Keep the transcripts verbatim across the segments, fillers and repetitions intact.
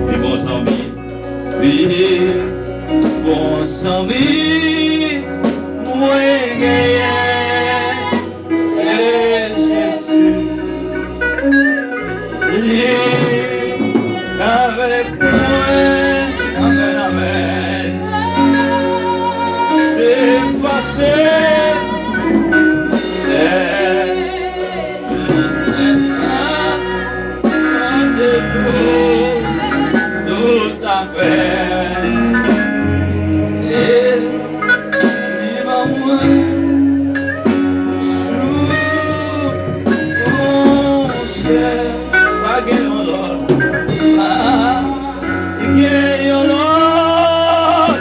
Wi, bon zanmi. Wi, bon zanmi mwen genyen, se Jezi. Li avèk mwen. Amèn, amèn. Depase. Tout afè. Li ban mwen jou, monchè, pa gen yon lòt. Ah, gen yon lòt.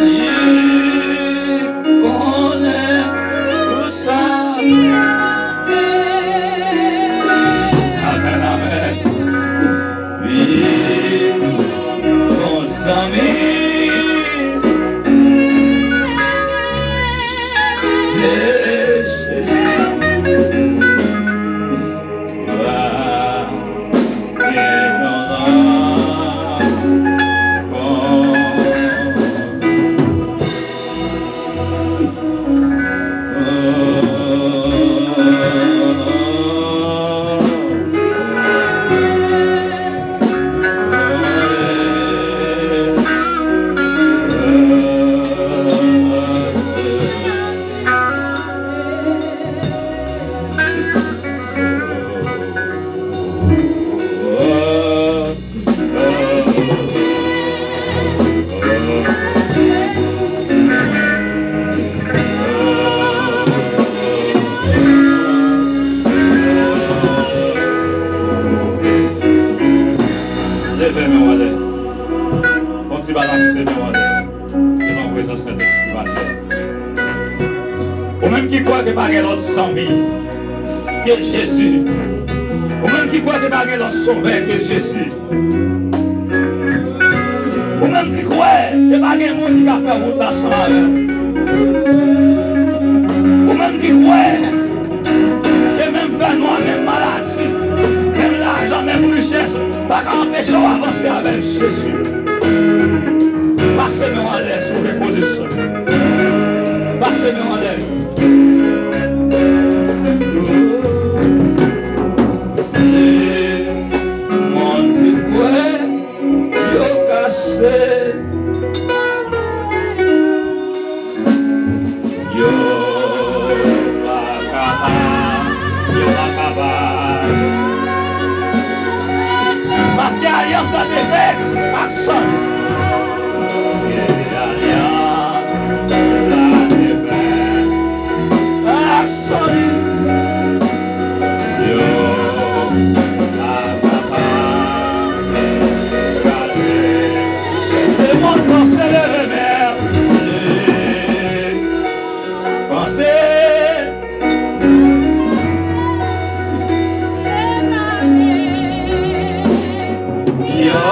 Li konnen tout sa. Amèn, amèn. Wi, bon zanmi, se Jezi. Leve men w anlè. Fè yon ti balanse men w anlè. Devan prezans Sentespri Matè. Ou menm ki kwè ke pa gen lòt zanmi ke Jezi. Ou menm ki kwè ke pa gen lòt sovè ke Jezi. Ou menm ki kwè ke pa gen moun ki ka fè wout la ansanm avè w. Ou menm ki kwè ke menm fènwa, menm maladi, menm lajan, menm richès pa ka anpeche w avanse avèk Jezi. Pase men w anlè si w rekonesan. Pase men w anlè. Monn ki kwè yo kase. Yo pa kapab, yo pa kapab. Paske alyans la te fèt ak san. Paske alyans la te fèt ak san. Yo pa kapab kraze. Demonn panse leve men li. Panse. Yo.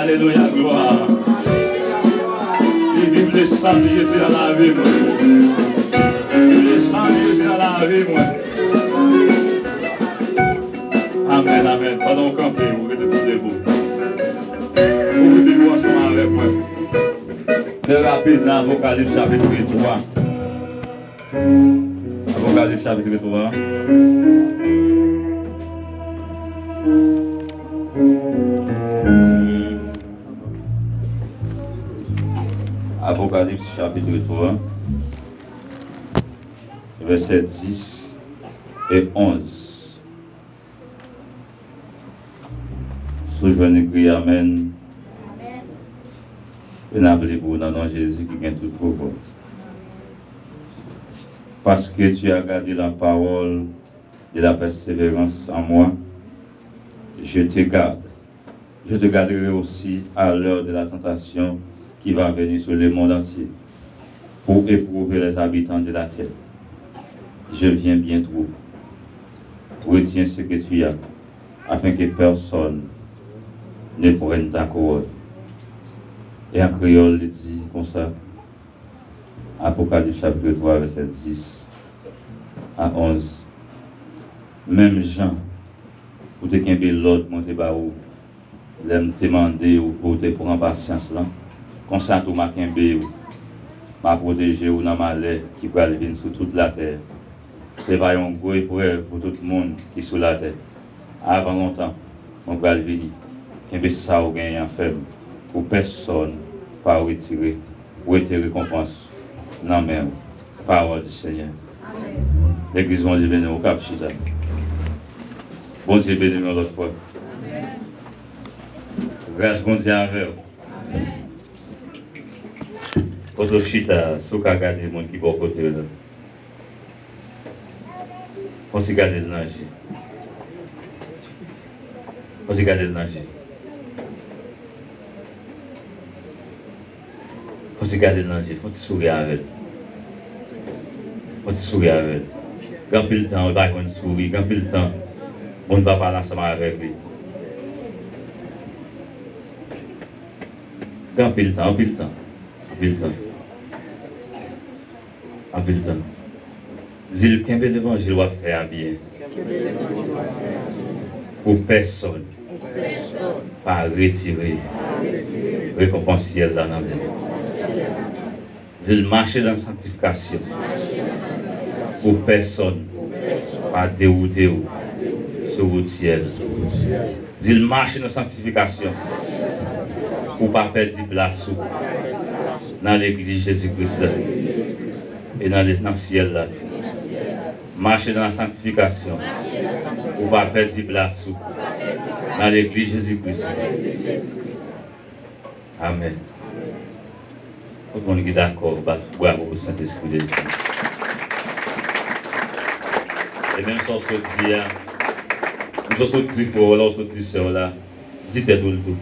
Alelouya, glwa. E viv le san de Jezi nan lavi mwen. Viv le san de Jezi nan lavi mwen. Amèn, amèn. Pandan w kanpe, ou rete tou debou. Ou rete debou ansanm avèk mwen. Trè rapid, nan Apokalips chapit twa. Apokalips chapit twa. Apokalips chapit twa, vèsè dis e onz. Si w jwenn, ekri amèn. E n ap li pou ou nan non Jezi ki gen tout pouvwa. Parce que tu as gardé la parole de la persévérance en moi, je te garde. Je te garderai aussi à l'heure de la tentation qui va venir sur le monde entier pour éprouver les habitants de la terre. Je viens bientôt. Retiens ce que tu as, afin que personne ne prenne ta couronne. E an kreyòl, li di konsa, Apokalips chapit twa, vèsè dis a onz. Menm jan ou te kenbe lòd mwen te ba ou, lè m te mande w pou w te pran pasyans lan, konsa tou m a kenbe w, m a pwoteje w nan malè ki pral vin sou tout latè. Se va yon gwo eprèv pou tout moun ki sou latè. Avan lontan, mwen pral vini. Kenbe sa w genyen an fèm, pou pèsòn pa retire, wete rekonpans nan men w. Pawòl di Senyè. Legliz, Bondye beni w, w kab chita. Bondye beni w yon lòt fwa. Gras Bondye avè w. Kote w chita, si w ka gade moun ki bò kote w la. Fon ti gade l nan je. Fon ti gade l nan je. Fon ti gade l nan je. Fon ti souri avè l. Fon ti souri avè l. Gen anpil tan, ou pa jwenn souri. Gen anpil tan, moun pa pale ansanm avèk li. Gen anpil tan, anpil tan, anpil tan. Anpil tan. Di l kenbe levanjil w ap fè a byen. Pou pèsòn pa retire rekonpans syèl la nan men w. Di l mache nan sanktifikasyon. Pou pèsòn pa dewoute w sou wout syèl. Di l mache nan sanktifikasyon. Pou w pa pèdi plas ou nan legliz Jezi Kris la. E nan, nan syèl la. Mache nan sanktifikasyon. Pou w pa pèdi plas ou nan legliz Jezi Kris la. Amèn. Tout moun ki dakò, bat bravo pou Sentespri de Dye. E menm sa w sot di a, menm sa w sot di frè w la, w sot di sè w la, di tèt ou l tou.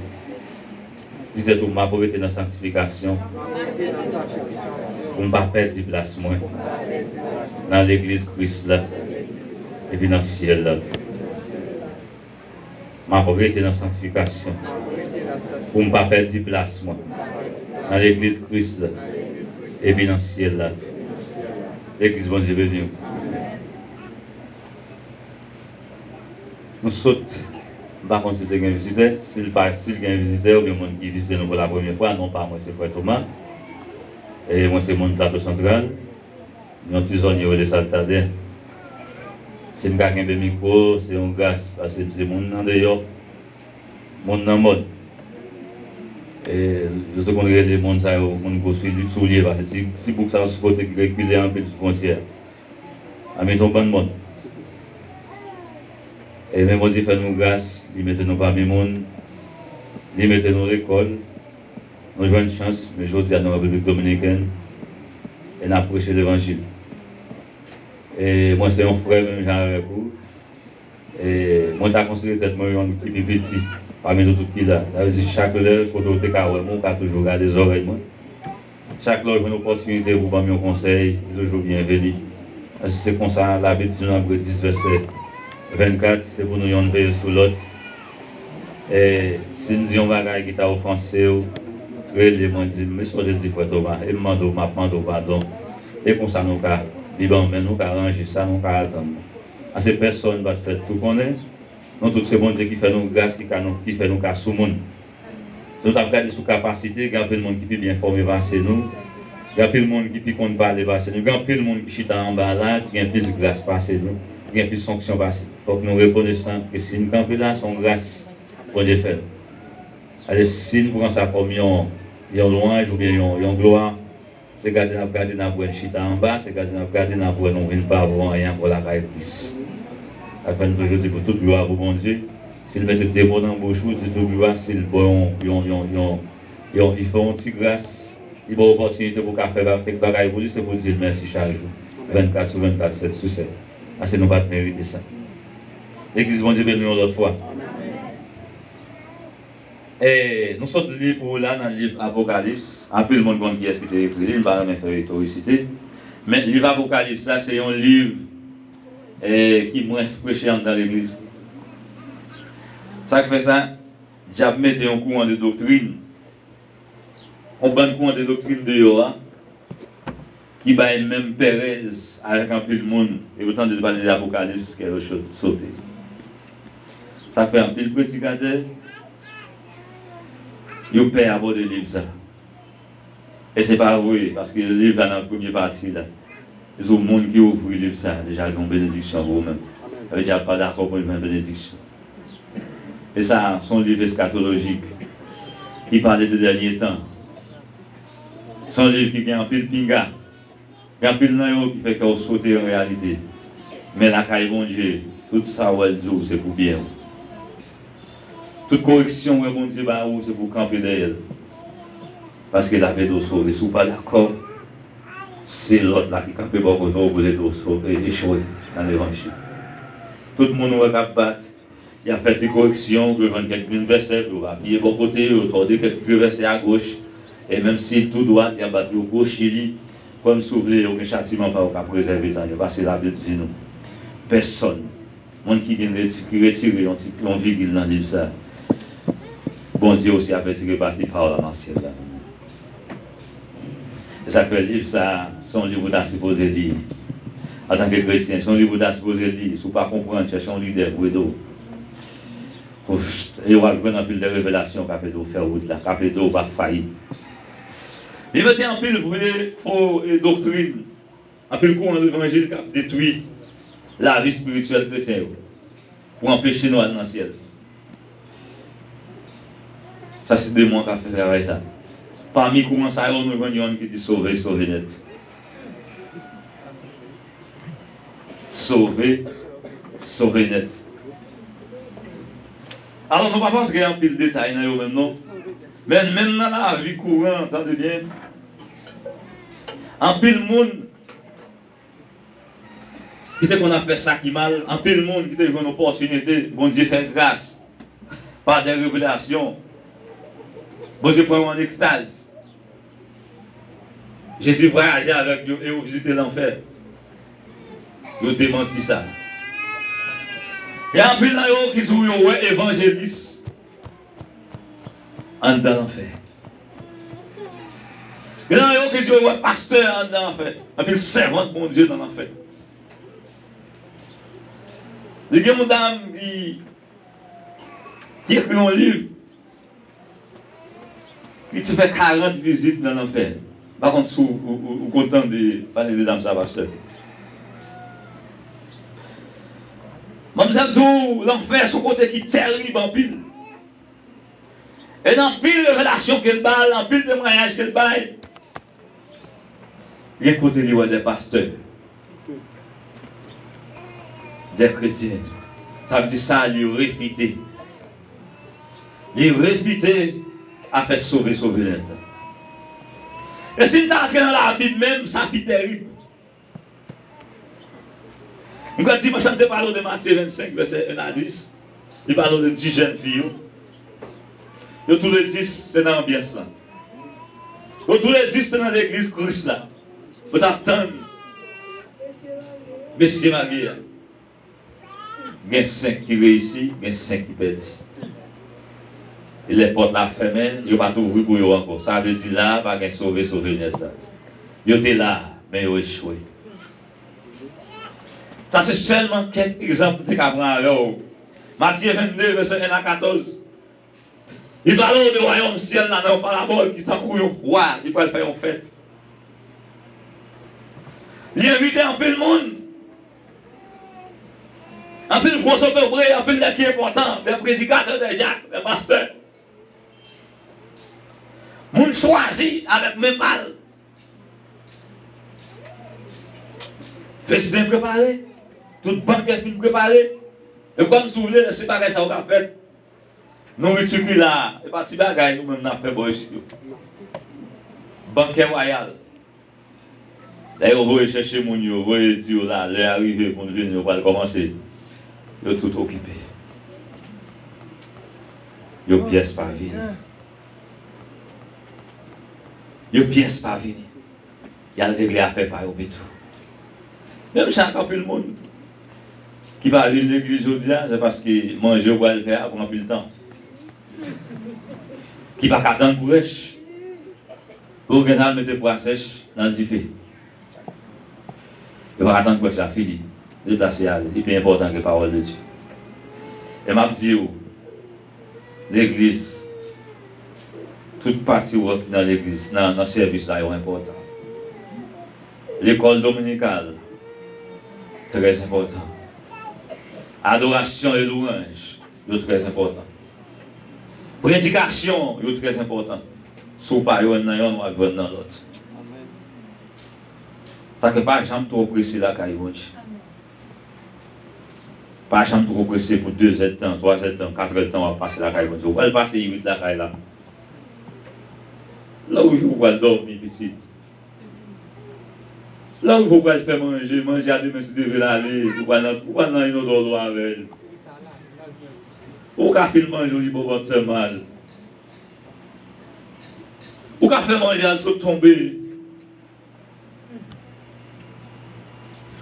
Di tèt ou, m ap rete nan sanktifikasyon pou m pa pèdi plas mwen nan legliz Kris la epi nan syèl la. M ap rete nan sanktifikasyon pou m pa pèdi plas mwen nan legliz Kris la epi nan syèl la. Legliz Bondye beni w. Nou sot, m pa konn si te gen vizitè, si l pa, si l gen vizitè oubyen moun ki vizite nou pou la premyè fwa, non pa mwen se Frè Thomas. E mwen se moun Plato Santral. Yon ti zòn yo rele Saltaden. Si m ka kenbe mikwo, se yon gras, paske m se moun andeyò, moun nan mòn. E, yo te konn rele moun sa yo, moun gwo soulye, soulye, paske ti, ti bouk sa yo sou kote ki rekile anpil sou fwontyè a. Ann met yon bann mòn. E men Bondye fè nou gras, li mete nou pami moun, li mete nou lekòl, nou jwenn chans, men jodi a nou Repiblik Dominikèn, e n ap preche levanjil. E mwen se yon frè menm jan avèk ou. E mwen ta konsidere tèt mwen yon ki pi piti pami nou tout ki la. Sa vle di chak lè kote w te ka wè mwen, ou ka toujou gade zòrèy mwen. Chak lè w jwenn opòtinite pou ban m yon konsèy, li toujou byenveni. Paske se konsa Labib di nan Ebre dis vèsè vennkat, se pou nou yonn veye sou lòt. E, si m di yon bagay ki ta ofanse w, rele mwen, di m, men sa w te di frè Toma, e m mande w, m ap mande w padon. E konsa nou ka viv ansanm, nou ka ranje sa, nou ka atann. Paske pèsonn pa t fèt pou konnen. Nou tout se Bondye ki fè nou gras, ki ka nou, ki fè nou ka sou moun. Si nou t ap gade sou kapasite, gen anpil moun ki pi byen fòme pase nou. Gen anpil moun ki pi konn pale pase nou. Gen anpil moun ki chita anba la, ki gen plis gras pase nou, ki gen plis fonksyon pase nou. Fòk nou rekonesan ke si n kanpe la, se yon gras Bondye fè nou. Alè, si n pran sa kòm yon, yon lwanj oubyen yon, yon glwa, se gade n ap gade n ap wè n chita anba, se gade n ap gade n ap wè nou vin pa vo anyen ankò lakay Kris. Sa fè n toujou di pou tout glwa pou Bondye. Si l mete de mo nan bouch ou, di tout glwa, si l ba w yon, yon, yon, yon, yon, li fè w yon ti gras, li ba w opòtinite pou w ka fè ba-, kèk bagay pou li, se pou w di l mèsi chak jou. Vennkat sou vennkat, sèt sou sèt. Paske nou pa t merite sa. Legliz, Bondye beni w yon lòt fwa. E, nou sot li pou w la nan liv Apokalips. Anpil moun konn kiyès ki te ekri li, m pa renmen fè retorisite. Men liv Apokalips la, se yon liv, e, ki mwens preche anndan legliz. Sa k fè sa? Dyab mete yon kouran de doktrin, yon bann kouran de doktrin deyò a, ki bay menm pèrèz avèk anpil moun, e yo tande pale de Apokalips, kè yo cho-, sote. Sa fè anpil predikatè, yo pè abòde liv sa. E se pa vre, paske liv la nan premye pati la, se sou moun ki ouvri liv sa, deja gen yon benediksyon pou ou menm. Sa vle di, a pa dakò pou l jwenn benediksyon. E sa, se yon liv eskatolojik ki pale de dènye tan. Se yon liv ki gen anpil pinga. Gen anpil nan yo ki fè kè w sote an reyalite. Men lakay Bondye, tout sa w wè l di w, se pou byen w. Tout koreksyon w wè Bondye ba ou, se pou w kanpe dèyè l. Paske l ap ede w sove. Si w pa dakò, se lòt la ki kanpe bò kote w pou l ede w sove, echwe nan levanjil. Tout moun ou wè k ap bat, y ap fè ti koreksyon, pou yo jwenn kèk grenn vèsè, pou yo apiye bò kote yo, tòde kèk grenn vèsè agoch. E menm si l tou dwat, y ap bat yo gwo chili. Kwè m si w vle, yo gen chatiman pa yo k ap rezève tan yo, paske Labib di nou, pèsonn, moun ki gen reti-, ki retire yon ti, yon vigil nan liv sa, Bondye osi ap retire pati pa w la nan syèl la. E sa k fè liv sa a, se yon liv ou ta sipoze li. Antanke kretyen, se yon liv ou ta sipoze li. Si w pa konprann, chèche yon lidè pou ede w. Pou, e w ap jwenn anpil de revelasyon k ap ede w fè wout la, k ap ede w pa fayit. Li mete anpil vre fo, e, doktrin, anpil kouran levanjil k ap detwi lavi espirityèl kretyen yo, pou anpeche nou al nan syèl. Sa se demon k ap fè travay sa. Pami kouran sa yo, nou jwenn yonn ki di sove, sove nèt. Sove, sove nèt. Alò, nou pa p antre anpil detay nan yo menm non. Men, menm nan lavi kouran, tande byen, anpil moun ki te konn ap fè sa ki mal, anpil moun ki te jwenn opòtinite, Bondye fè gras pa de revelasyon. Bondye pran yo an ekstaz. Jezi vwayaje avèk yo e yo vizite lanfè. Yo demanti sa. Gen anpil nan yo ki di w yo wè evanjelis anndan lanfè. Gen nan yo ki di yo wè pastè anndan lanfè. Anpil sèvant Bondye nan lanfè. Li gen yon dam ki, ki ekri yon liv, li te fè karant vizit nan lanfè. M pa konn si w, ou, ou, ou konn tande pale de dam sa, pastè. Manmzèl di w, lanfè se yon kote ki tèrib anpil. E nan anpil revelasyon ke l ba l, anpil temwayaj ke l bay, gen kote li wè de pastè, de kretyen. Sa vle di sa, li refite. Li refite afè sove, sove nèt. E si n ta antre nan Labib menm, sa pi tèrib. M kwè dimanch la, m te pale w de Matye vennsenk, vèsè en a dis. Li pale w de dis jèn fi yo. Yo toule dis te nan anbyans lan. Yo toule dis te nan legliz Kris la. Yo t ap tann mesye marye a. Gen senk ki reyisi, gen senk ki pèdi. E lè pòt la fèmen, yo pa t ouvri pou yo ankò. Sa vle di la a pa gen sove, sove nèt la. Yo te la, men yo echwe. Sa se sèlman kèk egzanp m te ka pran avè w. Matye vennde, vèsè en a katòz. Li pale w de wayòm syèl la nan yon parabòl ki tankou yon wa ki pral fè yon fèt. Li envite anpil moun. Anpil gwo zotobre, anpil nèg ki enpòtan, dè predikatè, dè dyak, dè pastè. Moun chwazi avèk men pa l. Prezidan prepare, tout bankè fin prepare. E kòm si w vle, lè se bagay sa yo k ap fèt, nouriti ki la a, e pa ti bagay nou menm n ap fè bò isit yo. Bankè wayal. Lè yo voye chèche moun yo, voye di yo la, lè a rive pou n vini, yo pral kòmanse. Yo tout okipe. Yo pyès pa vini. Yo pyès pa vini. Y al regle afè pa yo pito. Menm jan ak anpil moun ki pa vin legliz jodi a, se paske manje yo pral fè a pran anpil tan. Ki pa ka tann pou rèch. Pou yo gentan al mete pwa sèch nan dife. Yo pa ka tann pou rèch la fini. Deplase ale. Li pi enpòtan ke pawòl de Dye. E m ap di w, legliz, tout pati wòk ki nan legliz, nan, nan sèvis la, yo enpòtan. Lekòl dominikal, trè enpòtan. Adorasyon e lwanj, yo trè enpòtan. Predikasyon, yo trè enpòtan. Si w pa jwenn nan yonn, w ap jwenn nan lòt. Sa ke pa janm twò prese lakay Bondye. Pa janm twò prese pou de zèdtan, twa zèdtan, kat èdtan w ap pase lakay Bondye. Ou pral pase uit lakay la. Lè w rive, ou pral dòmi, pitit. Lè w rive, ou pral fè manje, manje a demen si Dye vle l ale, ou pral nan, ou pral nan inodò dlo avè l. Ou ka fin manje, ou di, "Bon, bò m fè mal." Ou ka fè manje a sot tonbe.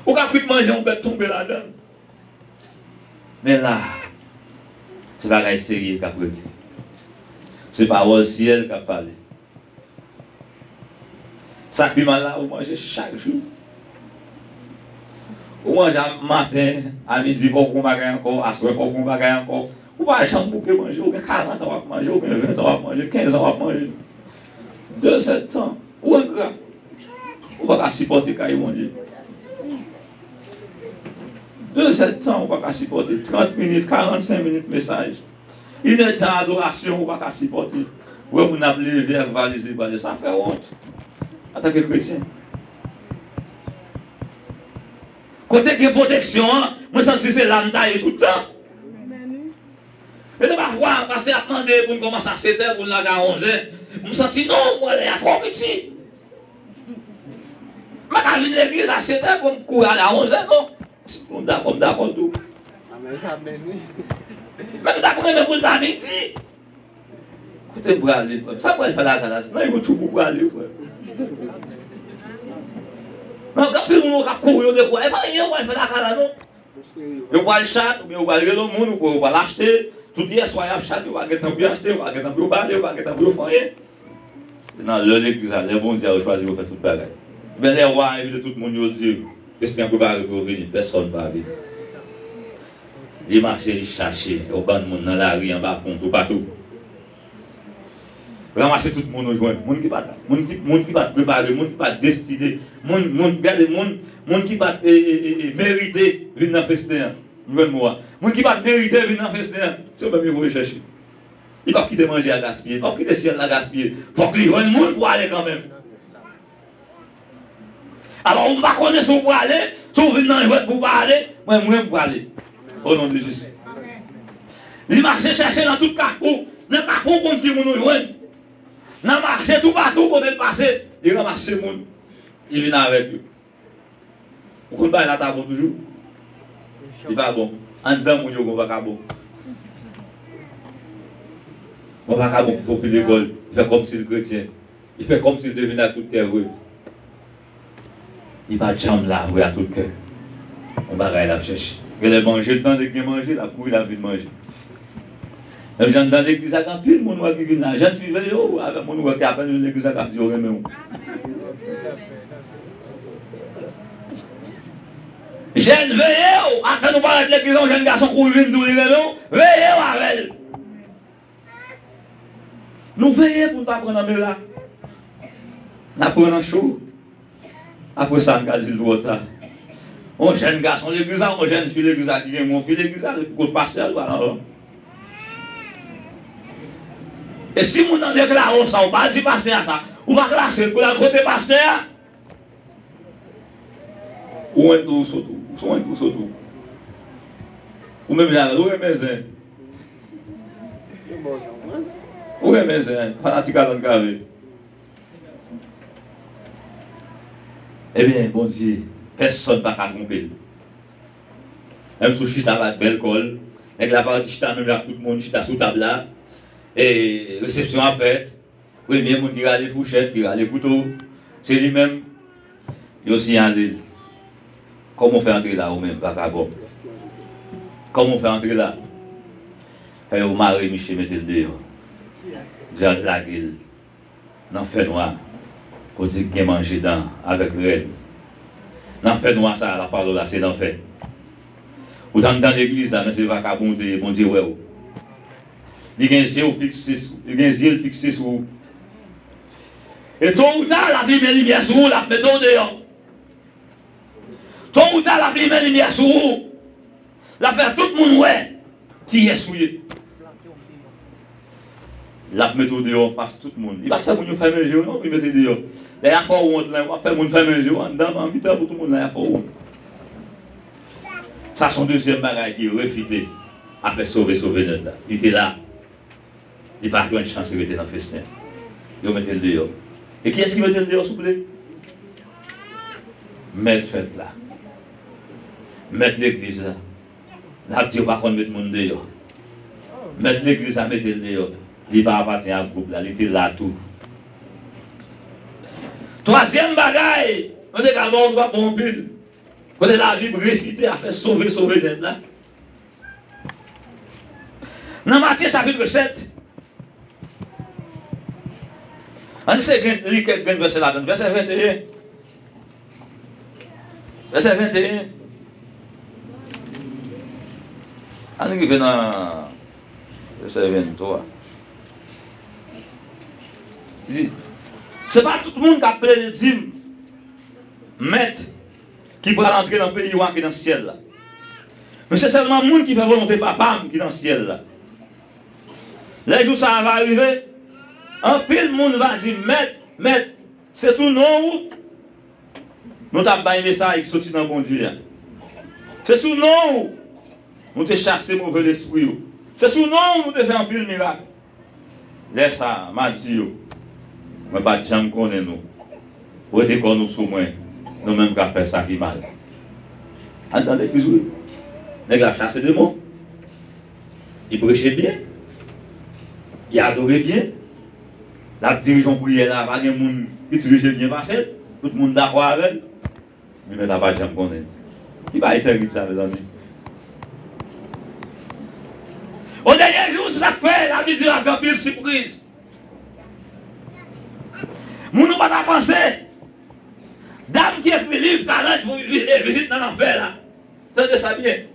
Ou ka kwit manje, yon bèt tonbe ladan l. Men la, se bagay serye k ap regle. Se pawòl syèl k ap pale. Sa k pi mal la, ou manje chak jou. Ou manje a maten, a midi, fò w gon bagay ankò, aswè, fò w gon bagay ankò. Ou pa janm bouke manje, ou gen karant an w ap manje, ou gen ven an w ap manje, kenz an w ap manje. De zèdtan, ou engra. Ou pa ka sipòte kay Bondye. De zèdtan, ou pa ka sipòte. Trant minit, karannsenk minit mesaj. Inèdtan adorasyon, ou pa ka sipòte. Ou wè moun ap leve ak valiz li pale. Sa fè wont. Antanke kretyen. Kote gen pwoteksyon an, mwen santi se la m ta ye tout tan. E de pafwa, pastè ap mande pou n kòmanse a sèt è, pou n lage a onz è. M santi non, mwen lè a twò piti. M pa ka vin legliz a sèt è pou m kouri ale a onz è, non. Si pou m dakò, m dakò tou. Amèn, amèn, wi. Men m t ap renmen pou l ta midi. Kote m prale, frè m? Sa m pral fè lakay la? Nan YouTube ou prale, frè m. Nan anpil moun yo k ap kouri yo de fwa. E pa anyen yo pral fè lakay la, non. Yo pral chat, oubyen yo pral rele yon moun, ou kwè yo pral achte. Tout yèswa y ap chat, yo pa gen tan pou yo achte, yo pa gen tan pou yo pale, yo pa gen tan pou yo fè anyen. Se nan lè legliz la, lè Bondye a yo chwazi pou fè tout bagay. Ebyen, lè wa a envite tout moun, yo di, Prezidan prepare pou yo vini, pèsòn pa vini. Li mache, li chache, yon bann moun nan lari, anba pon, toupatou. Ranmase tout moun ou jwenn. Moun ki pa t, moun ki, moun ki pa t prepare, moun ki pa t destine, moun, moun, gade, moun, moun ki pa t, e, e, e, e, merite vin nan festen an. Nou jwenn mo a. Moun ki pa t merite vin nan festen an, se yo menm yo voye chèche. Li p ap kite manje a gaspiye, li p ap kite syèl la gaspiye. Fòk li jwenn moun pou ale kanmenm. Alò, ou pa konnen si w prale, si w vin nan jwèt pou w pa ale, mwen, mwen, m prale. O non de Jezi. Li mache chèche nan tout kafou, nan kafou ou konn ki moun ou jwenn. Nan mache toupatou kote l pase, li ranmase moun, li vin avèk yo. Ou konn bagay la ta bon toujou? Li pa bon. Anndan moun yo gon vakabon. Gon vakabon ki fofile kò l, li fè kòmsi l kretyen. Li fè kòmsi l te vin ak tout kè vre. Li pa t janm la vre a tout kè. Yon bagay l ap chèche. Genlè manje l tande k gen manje, l ap kouri, l ap vin manje. Menm jan anndan legliz la, gen anpil moun ou wè ki vin la. Jèn fi, veye w avè moun ou wè ki apèn vin legliz la k ap di yo renmen w. Jèn, veye w! Apèn ou parèt legliz la, yon jèn gason kouri vin di w li renmen w, veye w avè l. Nou veye pou n pa pran nan mera. N ap pran nan cho. Apre sa, n ka di l twò ta. Yon jèn gason legliz la, yon jèn fi legliz la ki gen yon fi legliz la, depi kot pastè a, l pral anvan. E si moun nan deklare w sa, ou pa di pastè a sa, ou pa klase l pou l al kote pastè a. Ou menm tou, ou sot ou. Ou menm jan avè l, ou renmen zen. Ou renmen zen, fanatik Alan Cavé. Ebyen, Bondye, pèsonn pa ka twonpe l. Menm si w chita bat bèl kò l, nèg la pa di chita menm jan ak tout moun, chita sou tab la, e resepsyon ap fèt, premye moun ki rale fouchèt, ki rale kouto, se li menm, yo siyale l. Kòman w fè antre la ou menm, vakabon? Kòman w fè antre la? Fè yo mare misye, mete l deyò. Di al lage l nan fènwa, kote k gen manje dan avèk rèn. Nan fènwa sa a, l ap pale w la, se lanfè. Ou t anndan legliz la, men se vakabon w te ye, Bondye wè w. Li gen je w fikse sou, li gen je l fikse sou ou. E to ou ta, l ap limen limyè sou ou, l ap mete w deyò. To ou ta, l ap limen limyè sou ou. L ap fè tout moun wè kiyès ou ye. L ap mete w deyò anfas tout moun. Li pa t fè moun yo fèmen je yo non, pou l mete w deyò. Lè y a fè w wont lan, w ap fè moun fèmen je yo anndan, nan mitan pou tout moun la, y a fè w wont. Sa se yon dezyèm bagay ki refite afè sove, sove nèt la. Li te la. Li pa jwenn chans rete nan festen. Yo mete l deyò. E kiyès ki mete l deyò, souple? Mèt fèt la. Mèt legliz la. N ap di yo pa konn met moun deyò. Mèt legliz la mete l deyò. Li pa apatyen ak gwoup la, li te la tou. Twazyèm bagay, mwen te ka ba w, m pa ba w anpil. Kote Labib refite afè sove, sove nèt la. Nan Matye chapit sèt, ann eseye li kèk grenn vèsè ladan l. Vèsè venteyen. Vèsè venteyen. Ann rive nan vèsè venntwa. Li di, se pa tout moun k ap plede di m, Mèt, ki pral antre nan peyi wa ki nan syèl la. Men se sèlman moun ki fè volonte Papa m ki nan syèl la. Lè jou sa a va rive, anpil moun va di, Mèt, Mèt, se sou non ou nou t ap bay mesaj ki soti nan Bondye a. Se sou non ou nou te chase move lespri yo. Se sou non ou nou te fè anpil mirak. Lè sa a, m a di yo, mwen pa t janm konnen nou. Rete kò nou sou mwen, nou menm k ap fè sa ki mal. Anndan legliz, wi. Nèg la ap chase demon. Li preche byen. Li adore byen. L ap dirije yon priyè la, pa gen moun ki dirije byen pase l. Tout moun dakò avè l. Men mèt la pa t janm konnen. Li pa e tèrib sa, mezanmi. O dènye jou, se sa k fè Labib di l ap gen anpil sipriz. Moun ou pa ta panse. Dam ki ekri liv ka rann pou vi-, vizit nan lanfè la. Tande sa byen.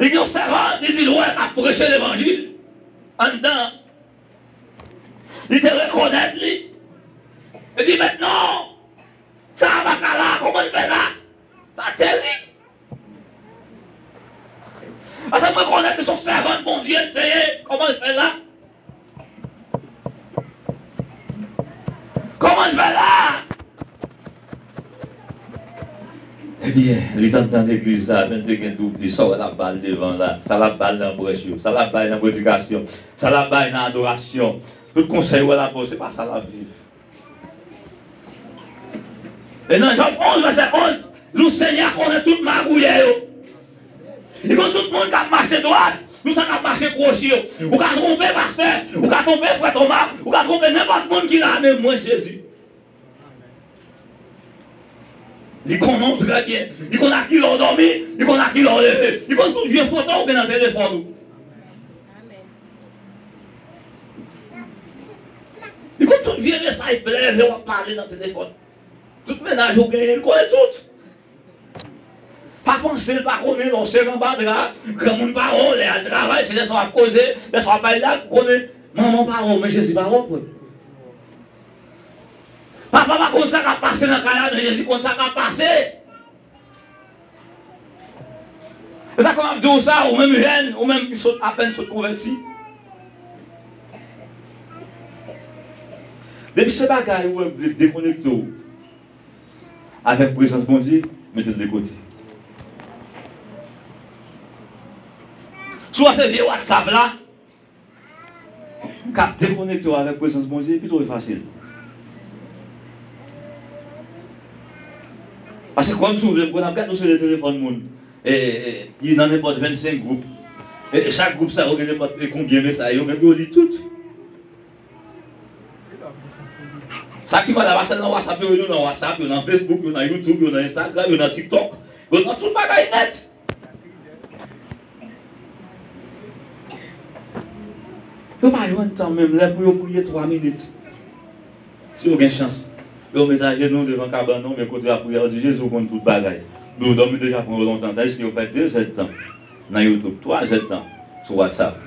Li gen yon sèvant, li di l wè ap preche levanjil anndan. Li te rekonèt li. Li di, mèt non, sa a pa ka la, kòman l fè la? Sa terib. Paske m rekonèt li se yon sèvant Bondye l te ye, kòman l fè la? Kòman l fè la? Ebyen, li t anndan legliz la, men l te gen doub li, sa w wè l ap ba l devan la, sa l ap ba l nan brèch yo, sa l ap ba l nan predikasyon, sa l ap ba l nan adorasyon. Tout konsèy w wè l ap ba w, se pa sa l ap viv. E nan Jòb onz, vèsè onz, nou Senyè konnen tout magouyè yo. Li konn tout moun k ap mache dwat, nou sa k ap mache kwochi yo. Ou ka twonpe pastè, ou ka twonpe frè Toma, ou ka twonpe nenpòt moun ki la, men mwen Jezi. Li konnen w trè byen. Li konn a kilè w dòmi, li konn a kilè w leve. Li konn tout vye foto w gen nan telefòn ou. Li konn tout vye mesaj plève w ap pale nan telefòn. Tout mennaj ou genyen, li konnen tout. Pa panse l pa konnen lè w sere anba dra, granmoun pa wè w, lè al travay, se lè sa w ap koze, lè sa w ap bay lag, ou konnen manman w pa wè w, men Jezi pa wè w, frè. Papa pa konn sa k ap pase nan kay la, men Jezi konn sa k ap pase. E sa k fè m ap di w sa, ou menm jèn, ou menm ki sot, apèn sot konvèti. Depi se bagay ou wè k vle dekonekte w avèk prezans Bondye, mete l de kote. Si w wè se vye WhatsApp la k ap dekonekte w avèk prezans Bondye, pito e fasil. Paske kòm si w vle, m konn ap gade w sou telefòn moun. E, e, li nan nenpòt vennsenk gwoup. E, e chak gwoup sa yo gen nenpòt e konbyen mesaj yo, men yo li tout. Sa ki mal la, pa sèl nan WhatsApp, yo, yo nan WhatsApp, yo nan Facebook, yo nan YouTube, yo nan Instagram, yo nan TikTok, yo nan tout bagay nèt. Yo pa jwenn tan menm lè pou yo priye twa minit. Si yo gen chans, yo met ajenou devan kabann nan, men kote yo ap priye, yo di, Jezi, ou konn tout bagay. Men yo dòmi deja pran yo lontan, tandiske yo fè de zèdtan nan YouTube, twa zèdtan sou WhatsApp.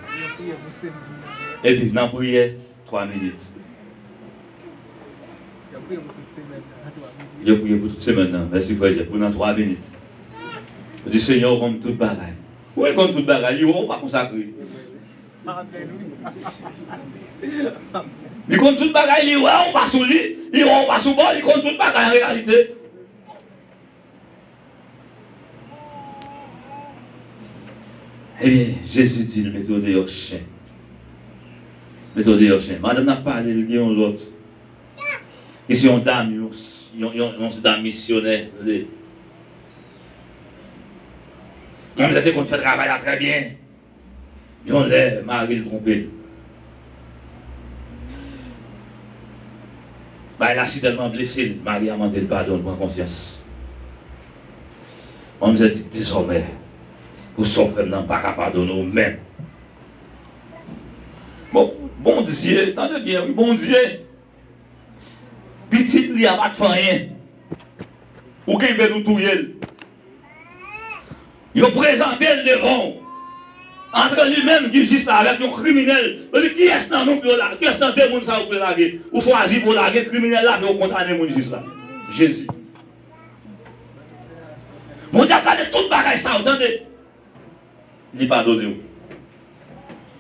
Epi nan priyè, twa minit. Yo priye pou tout semèn nan. Mèsi, frè Jeff, pou nan twa minit. Yo di, Senyè, ou konn tout bagay. Ou konn tout bagay, li wè ou pa konsakre. Li konn tout bagay, li wè ou pa sou li, li wè ou pa sou bò, li konn tout bagay an reyalite. Ebyen, Jezi di l, mete yo deyò chen. Mete yo deyò chen. Madanm nan ap pale, li gen yon lòt. Li se yon dam, yon, yon, yon, yon dam misyonè, tande. Manzè te konn fè travay la trè byen. Yon lè, mari l twonpe l. Bagay la sitèlman blese l, mari a mande l padon, l pran konsyans. Manzè di, dezòmè, pou sa w fè m nan, m pa ka padone w menm. Bon, Bondye, tande byen, wi, Bondye, pitit li a pa t fè anyen. Ou kenbe l, ou touye l. Yo prezante l devan w. Antre li menm ki jis la avèk yon kriminèl. Yo di, kiyès nan nou pou yo lage? Kiyès nan de moun sa yo pou yo lage? Ou chwazi pou yo lage kriminèl la, men yo kondane moun jis la. Jezi. Bondye ap gade tout bagay sa yo, tande. Li padone w.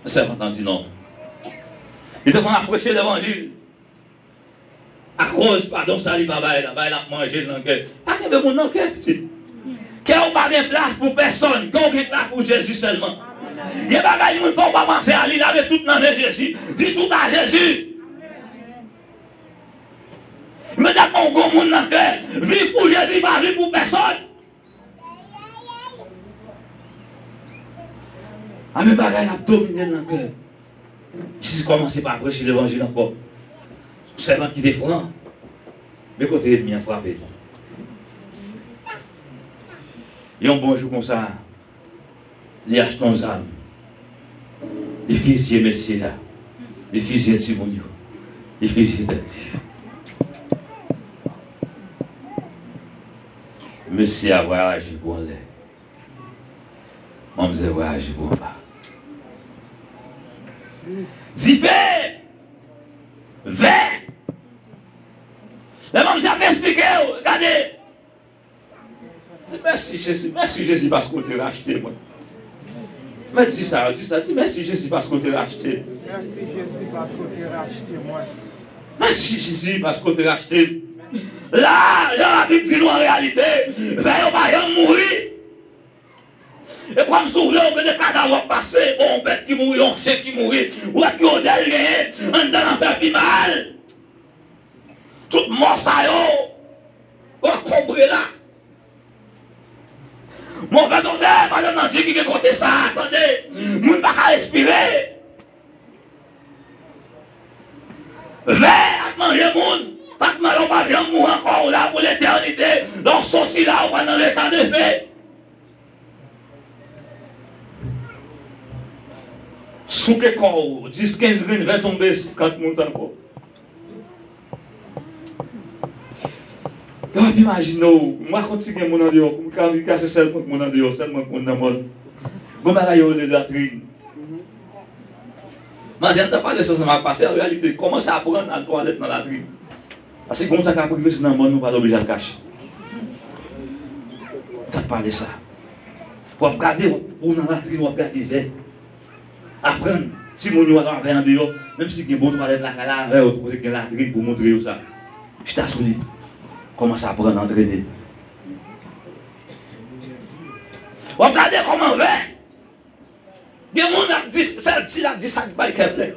Sèvant lan di non. Li te konn ap preche levanjil. Akoz padon sa li pa bay la, bay la ap manje l nan kè. Pa kenbe moun nan kè, pitit. Kè ou pa gen plas pou pèsonn, kè ou gen plas pou Jezi sèlman. Gen bagay moun fè ou pa panse a li, lage tout nan men Jezi. Di tout a Jezi. Imedyatman ou gon moun nan kè, viv pou Jezi, pa viv pou pèsonn. A men bagay la ap domine l nan kè. Jezi kòmanse pa preche levanjil ankò. Sèvant ki te fran. Men kote ènmi an frape l. Yon bon jou konsa, li achte yon zam. Li fizye mesye a. Li fizye timoun yo. Li fizye tèt li. Mesye a vwayaje pou anlè. Manzè vwayaje pou anba. Dife! Vè! Lè manzè ap esplike w, gade! Di, mèsi Jezi, mèsi Jezi paske w te rachte mwen. Mèt di sa, di sa, di, mèsi Jezi paske w te rachte m. Mèsi Jezi paske w te rachte mwen. Mèsi Jezi paske w te rachte m. La, jan Labib di nou an reyalite, vè yo pa janm mouri. E kòm si w vle, ou gen de kadav w ap pase, bon, yon bèt ki mouri, yon chen ki mouri, ou wè ki odè l genyen, anndan l ap fè pi mal. Tout mò sa yo, w ap konbre la. Movèz odè, madanm nan di ki gen kote sa a, tande, moun pa ka respire. Vè ap manje moun. Sa k mal, ou p ap janm mouri ankò, ou la pou letènite. Lè w soti la, ou pral nan leta de fe. Souke kò w, dis, kenz grenn vè tonbe, senkant moun tankou w. Lè w ap imajine w, m rakonte si gen moun andeyò, m ka, m ka se sèl mwen k moun andeyò, sèl mwen k moun nan mòn. Gon bagay yo rele latrin. Maten an, m t ap pale sa ansanm ak pastè, an reyalite, kòmanse aprann al twalèt nan latrin. Paske gen yon tan k ap rive, se nan mòn nou pral oblije al kache. M t ap pale sa. W ap gade, ou nan latrin, w ap gade vè. Aprann timoun yo al avè andeyò, menm si gen bon twalèt lakay la, avè yo kote gen latrin pou montre yo sa. Chita sou li. Kòmanse aprann antrene. W ap gade kòman vè. Gen moun ap di, sèl ti l ap di sa k bay kè plen.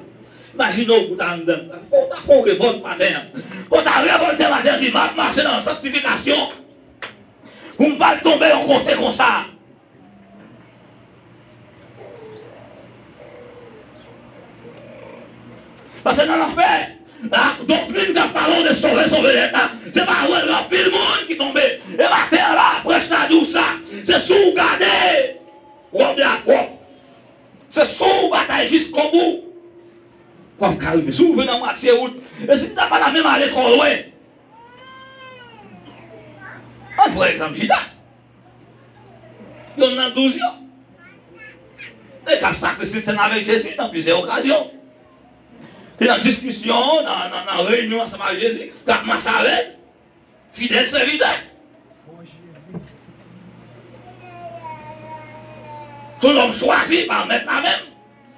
Imajine w pou w ta anndan. Pou w ta fè yon revòlt maten an. Pou w ta revòlte maten an, di, "M ap mache nan sanktifikasyon. Pou m pa al tonbe yon kote konsa." Paske nan lanfè, la doktrin k ap pale w de sove, sove nèt la, se pa vre, gen anpil moun ki tonbe. E maten an la, prèch la di w sa. Se si w gade wòb la pwòp. Se si w batay jiskobou, w ap ka rive. Si w rive nan mwatye wout, e si n ta pa ta menm ale twò lwen. Ann pran egzanp Jida. Youn nan douz yo. Nèg k ap sakrifiye tèt avèk Jezi nan plizyè okazyon. Li nan diskisyon, nan, nan, nan reyinyon ansanm ak Jezi, k ap mache avè l. Fidèl sèvitè. Se yon nonm chwazi pa mèt la menm.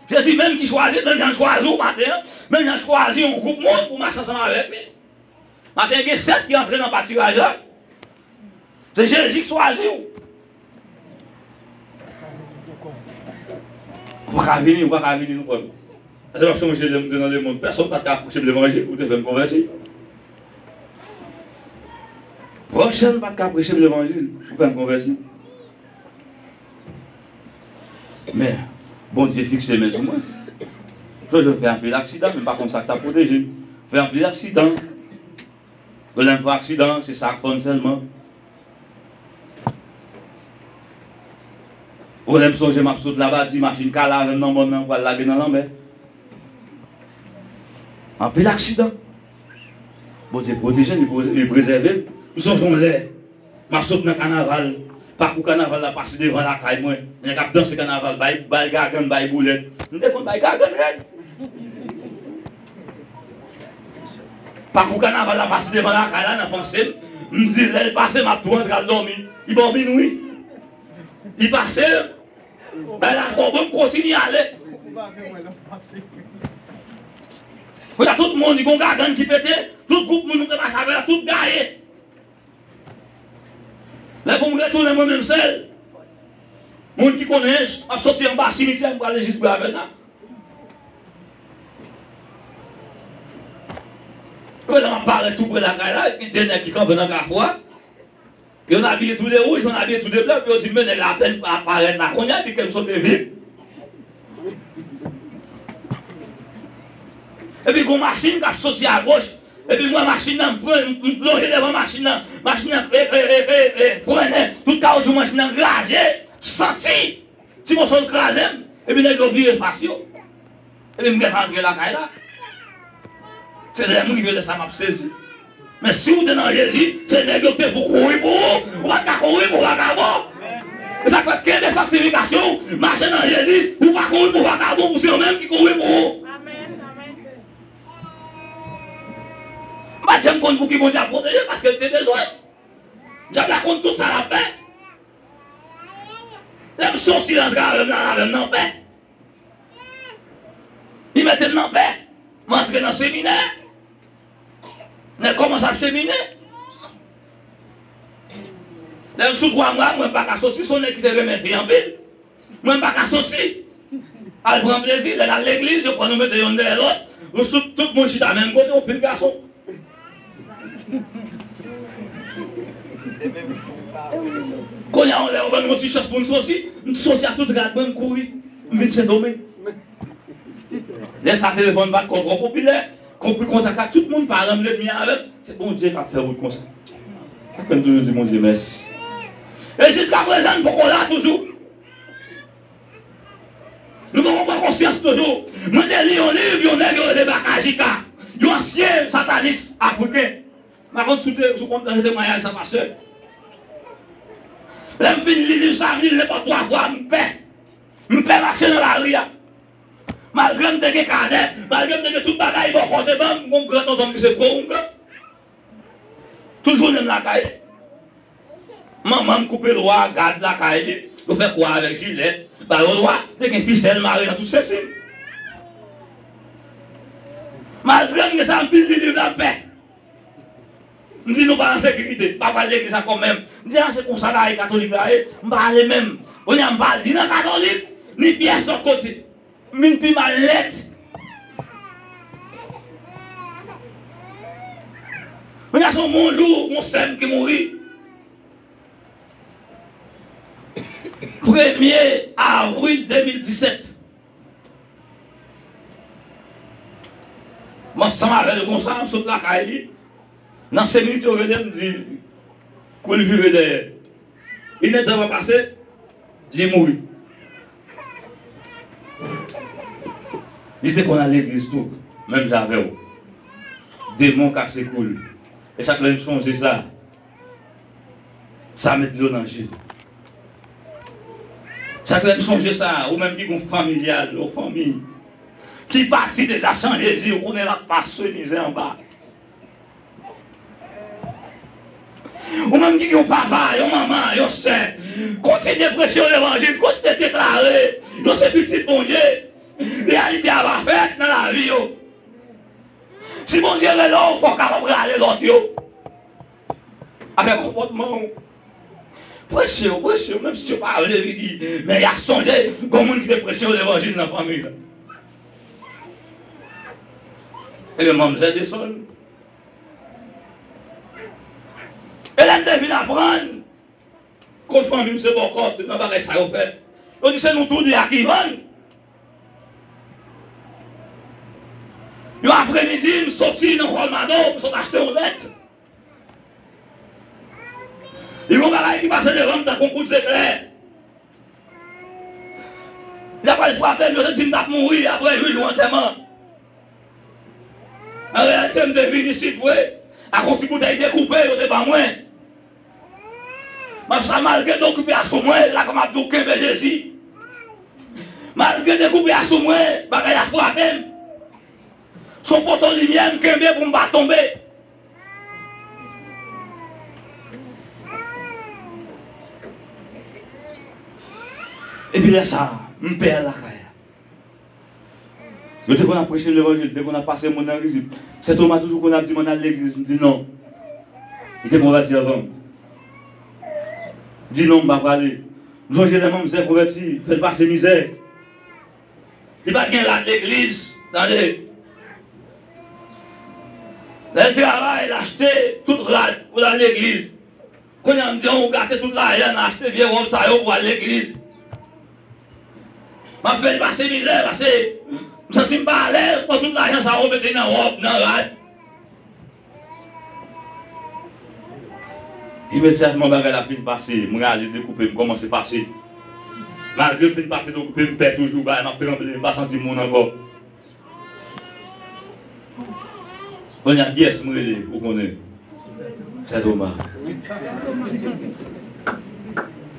Jezi menm ki chwazi l, menm jan l chwazi w maten an, menm jan l chwazi yon gwoup moun pou mache ansanm avèk li. Maten gen sèt ki antre nan patiraj la. Se Jezi k chwazi w. Ou pa ka vini, ou pa ka vini, nou pran. Èske w ap sonje lè m te nan lemonn, pèsonn pa t ka preche m levanjil, ou te fè m konvèti. Pwochèn pa t ka preche m levanjil, ou fè m konvèti. Men, Bondye fikse men sou mwen. Jòjò fè anpil aksidan, men m pa konn sa k t ap pwoteje m. Fè anpil aksidan. Lè m fè aksidan, se sa k fè m sèlman. Ou lè m sonje m ap sot Labadi, machin kale avè m nan mòn nan, pral lage nan lanmè. Anpil aksidan. Bondye pwoteje m, li pre-, li prezève m. M sonje yon lè, m ap sot nan kanaval. Pakou kanaval la pase devan lakay mwen. Nèg ap danse kanaval, bay, bay gagann, bay boulèt. M te konn bay gagann rèd. Pakou kanaval la pase devan lakay la nan panse m. M di, lè l pase, m ap tou antre al dòmi. Li ba w minwi. Li pase, bay la twò bon, m kontinye ale. Kounye a tout moun, li gon gagann ki pete, tout gwoup moun nou te mache avè yo, tout gaye. Lè pou m retounen mwen menm sèl, moun ki konnen, m ap soti anba simityè, m prale jis Bravèna. Epi lè m ap parèt tou pre lakay la, epi de nèg ki kanpe nan kafou a, youn abiye tou de wouj, youn abiye tou de blan, epi yo di m, men nèg la apèn pa parèt la kounye a, epi ke m sot vip. Epi gon machin k ap soti agoch, epi m wè machin nan, m fre-, m, m plonje devan machin nan, machin nan, e, e, e, e, e, frennen, tout kawoutchou machin nan kraze, santi, ti moso l kraze m, epi nèg yo vire fas yo. Epi m gentan antre lakay la. Se lè m rive lè sa m ap sezi. Men si w te nan Jezi, se nèg yo ki te pou kouri pou ou. Ou pa t ka kouri pou vakabon. E sa k fè kenbe sanktifikasyon w, mache nan Jezi, ou pa kouri pou vakabon, pou se yo menm ki kouri pou ou. Amèn, amèn. M pa t janm konn pou ki Bondye ap pwoteje, paske l te bezwen. Dyab la konn tout sa l ap fè. Lè m soti rantre avè m nan, avè m nan pè. Li mete m nan pè. M antre nan seminè. Nèg kòmanse ap chemine. Lè m sou twa mwa, mwen m pa ka soti, se yon nèg ki te renmen fi anpil. Mwen m pa ka soti. Al pran plezi, lè n al legliz, yo pran nou mete youn dèyè lòt. Nou sou tout moun chita menm kote, yon pil gason. Kounye a, yon lè yo ban nou yon ti chans pou n soti, m soti ak tout rad mwen, m kouri, m vin Sendomeng. Lè sa, telefòn pa t ko twò popilè. Konpri kontak ak tout moun, paran m, lènmi avè m, se Bondye k ap fè wout konsa. Sa k fè m toujou di Bondye mèsi. E jiskaprezan, m poko la toujou. Nou poko pran konsyans toujou. Mwen te li yon liv, yon nèg yo rele Bakajika, yon ansyen satanis afriken. M pa konn si w te, si w konn tande temwayaj sa, pastè. Lè m fin li liv sa, m li l nenpòt twa fwa, m pè. M pè mache nan lari a. Malgre m te gen kanè, malgre m te gen tout bagay bò kote ban m, m gon gran tonton m ki se gwo oungan. Tout jounen m lakay. Manman m koupe lwa gad lakay li. Yo fè kwa avèk jilèt, ba yo lwa, te gen fisèl mare nan tout sesi m. Malgre m gen sa, m vin li liv la, m pè. M di nou pa an sekirite, m pa pral legliz ankò menm. M di a se konsa bagay katolik la ye, m pa ale menm. Kounye a m pa al ni nan katolik, ni pyès lòt kote. M vin pi mal nèt. Kounye a se yon bon jou, yon sè m ki mouri. Premye avril de mil disèt. M ansanm avè l konsa, m sot lakay li. Nan senk minit yo rele m, di kou l vire dèyè. Inèdtan pa pase, li mouri. Li te konn al legliz tou, menm jan avè w. Demon kase kou l. E chak lè m sonje sa, sa met dlo nan je m. Chak lè m sonje sa, ou menm ki gon fanmilyal, yon fanmi ki pati deja san Jezi, ou konnen l ap pase mizè anba. Ou menm ki gen yon papa, yon manman, yon sè, kontinye preche yo levanjil, kontinye deklare yo se pitit Bondye. Reyalite a va fèt nan lavi yo. Si Bondye rele w, fò w kapab rale lòt yo. Avèk konpòtman w. Preche yo, preche yo, menm si yo pa vle vini, men y a sonje gon moun ki te preche yo levanjil nan fanmi l. Ebyen, manmzèl desann. E lè m te vin aprann, kot fanmi m se bòkòt nan bagay sa yo fè. Yo di se nou tou de a ki vann. Yon apremidi, m soti nan Kòlmado, m sot achte yon lèt. Li gon bagay ki pase devan m tankou kout zeklè. Li ta pral frape m, yo te di m t ap mouri apre uit jou antèman. An reyalite, m te vin isit vre, ak yon ti boutèy dekoupe yo te ban mwen. M ap sa malgre dekoupe a sou mwen, la kòm ap di w kenbe Jezi. Malgre dekoupe a sou mwen, bagay la frape m. Se yon poto limyè m kenbe pou m pa tonbe. Epi lè sa a, m pè al lakay la. Yo te konn ap preche levanjil, te konn ap pase moun nan rizib. Sè Toma toujou konn ap di m ann al legliz, m di non. Li te konvèti anvan m. Di non, m pa prale. M sonje lè manmzè konvèti, fè l pase mizè. Li pa t gen rad legliz, tande. Lè l travay, l achte tout rad pou l al legliz. Kounye a, m di, ou gate tout lajan, l achte vye wòb sa yo pou al legliz. M ap fè l pase mizè, pase m santi m pa alèz, pran tout lajan sa yo, mete nan wòb, nan rad. Imedyatman bagay la fin pase, m rale dekoupe, m kòmanse pase. Malgre m fin pase dekoupe, m pè toujou, bagay m ap tranble, m pa santi moun ankò. Kounye a, kiyès m rele, ou konnen? Sè Toma. Li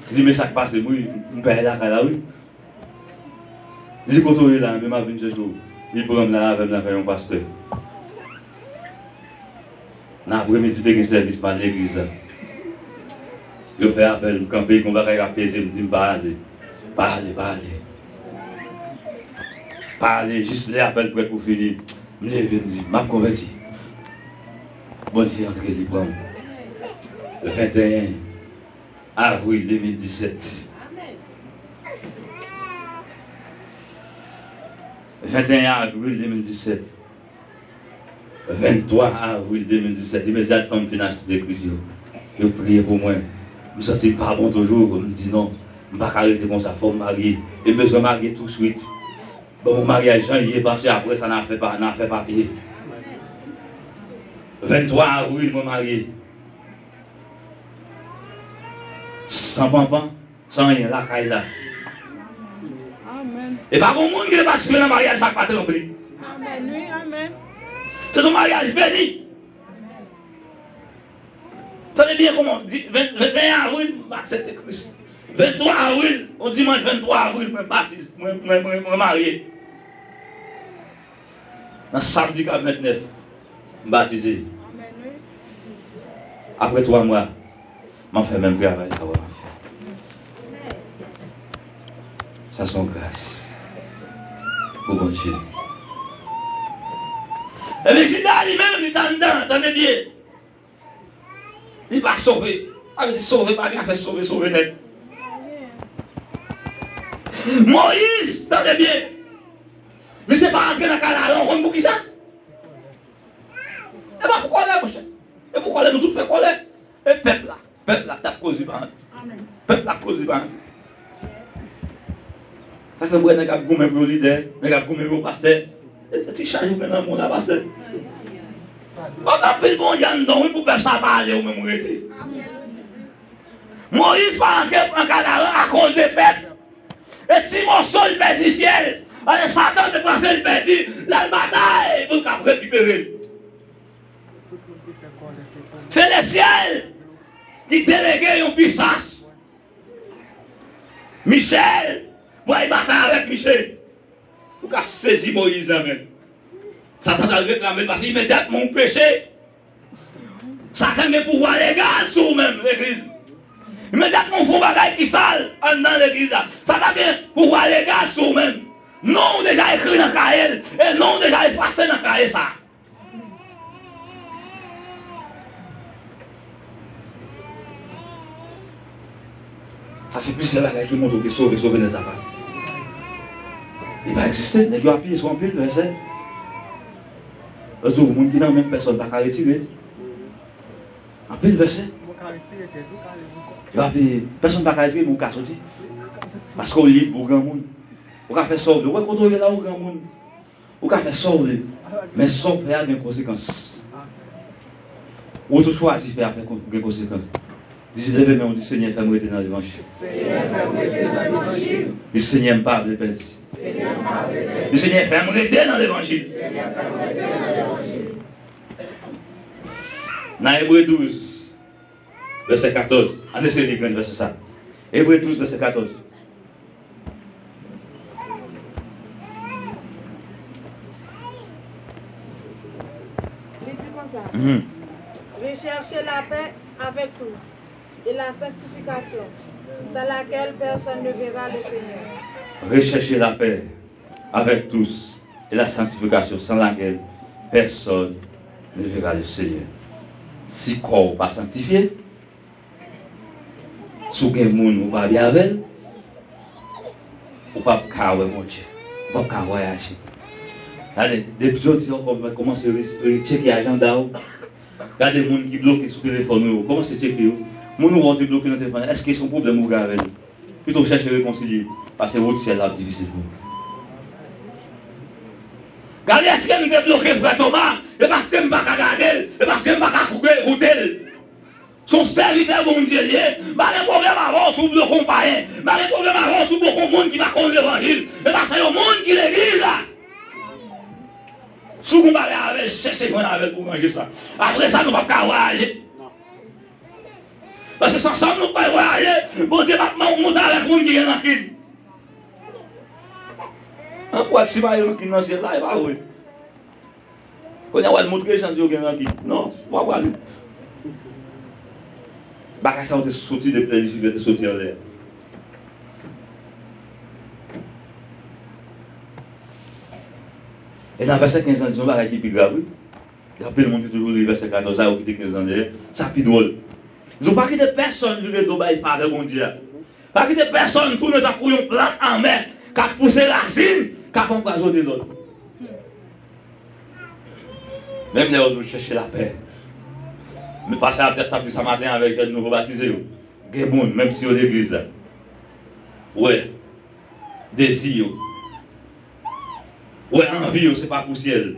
di, men sa k pase m, wi, m pè lakay la, wi. Li di, kote w ye la, men m ap vin chèche w. Li pran m, l al avè m lakay yon pastè. Nan apremidi, te gen sèvis, m al legliz la. Yo fè apèl, m kanpe, gon bagay k ap peze m, di m pa ale. Pa ale, pa ale. Pa ale, jis lè apèl prèt pou fini, m leve, m di, m ap konvèti. Bondye antre, li pran m. Venteyen avril de mil disèt. Venteyen avril de mil disèt. Venntwa avril de mil disèt, imedyatman m fin achte legliz yo. Yo priye pou mwen. M santi m pa bon toujou, m di non, m pa ka rete konsa, fò m marye. E m bezwen marye touswit. Bon, pou maryaj jan l ye, paske apre sa, n a fè pa, n a fè papye. Venntwa avril, mwen marye. San panpan, san anyen, lakay la. Amèn. E pa gon moun ki te patisipe nan maryaj sa k pa tranp li. Amèn, wi, amèn. Se yon maryaj beni. Tande byen kòman, di, ven, venteyen avril, mwen aksepte Kris. Venntwa avril, yon dimanch venntwa avril, mwen batiz, mwen, mwen, mwen, mwen marye. Nan samdi k ap ventnèf, m batize. Apre twa mwa, m ap fè menm travay sa w ap fè. Sa se yon gras pou Bondye. Ebyen, Jida li menm, li t anndan, tande byen. Li pa sove. Sa vle di sove, pa gen afè sove, sove nèt. Moyiz, tande byen. Misye pa rantre nan kay la, ou konn poukisa? E pa pou kòlè, monchè. E pou kòlè, nou tout fè kòlè. E pèp la, pèp la t ap koze pa anyen. Pèp la ap koze pa anyen. Sa fè m wè nèg ap goumen pou yo lidè, nèg ap goumen pou yo pastè. E se ti chaj ou gen nan men w la, pastè. Bon, anpil Bondye anndan w, wi, pou pèp sa pale, ou menm ou rete. Moyiz pa rantre nan kanaran akoz de pèp. E ti moso l pèdi syèl. Alè Satan te panse l pèdi, l al batay pou l kab rekipere l. Se Lesyèl ki delege yon pisans. Michèl, pou al batay avèk misye. Ou ka sezi Moyiz nan men. Satan t al reklame l paske imedyatman ou peche, Satan gen pouvwa legal sou ou menm, legliz. Imedyatman ou fè yon bagay ki sal anndan legliz la, Satan gen pouvwa legal sou ou menm. Non ou deja ekri nan kaye l, e non ou deja efase nan kaye sa. Sa se plizyè bagay ki montre w ke sove, sove nèt la pa. Li pa egziste, nèg yo apiye sou anpil vèsè. Yo di w, moun ki nan menm pèsòn pa ka retire. Anpil vèsè. Yo apiye, pèsòn pa ka retire, men w ka soti. Paske w lib, ou granmoun. Ou ka fè sa w vle. Ou wè kote w ye la, ou granmoun. Ou ka fè sa w vle, men sa w fè a gen konsekans. Wout ou chwazi fè a fè kon-, gen konsekans. Di, leve men w, di, Senyè, fè m rete nan levanjil. Di, Senyè, m pa vle pèdi. Di, Senyè, fè m rete nan levanjil. Nan Ebre douz, vèsè katòz. Ann eseye li grenn vèsè sa. Ebre douz, vèsè katòz. Li di konsa, mhm, recherchez la paix avec tous et la sanctification, sans laquelle personne ne verra le Seigneur. Recherchez la paix avec tous et la sanctification, sans laquelle personne ne verra le Seigneur. Si kò w pa sanktifye, si w gen moun ou pa byen avè l, ou p ap ka wè Bondye. Ou p ap ka vwayaje. Gade, depi jodi a, w kòmanse re-, retcheke ajanda w. Gade moun ki bloke sou telefòn ou yo. Kòmanse tcheke yo. Moun ou wè w te bloke nan telefòn, èske se yon pwoblèm ou gen avè l? Pito w chèche rekonsilye, paske wout syèl la ap difisil pou ou. Gade, èske m te bloke frè Toma? E paske m pa ka gade l, e paske m pa ka koute, koute l. Se yon sèvitè Bondye l ye. M pa gen pwoblèm avè w si w bloke yon payen. M pa gen pwoblèm avè w si w bloke yon moun ki pa konn levanjil. E pa se yon moun ki legliz la. Si w gen yon bagay avè l, chèche jwenn avè l pou ranje sa. Apre sa, nou p ap ka vwayaje. Paske se ansanm nou pral vwayaje, Bondye p ap monte avèk moun ki gen rankin. An, pou wè si pa gen rankin nan syèl la, e pa vre. Kounye a, w al montre jan yo gen rankin. Non, w ap wale. Bagay sa yo te soti depi lè Lisifè te soti anlè a. E nan vèsè kenz lan, di yon bagay ki pi grav, wi. Gen anpil moun ki toujou li vèsè katòz la, yo kite kenz lan dèyè. Sa pi dwòl. Li di w, pa kite pèsonn vire do bay favè Bondye a. Pa kite pèsonn tounen tankou yon plant anmè k ap pouse rasin, k ap anpwazonnen lòt. Menm lè yo di w chèche lapè. Men pastè Abdias t ap di sa maten avèk jèn nouvo batize yo. Gen moun, menm si yo legliz la, wè dezi yo, wè anvi yo, se pa pou syèl.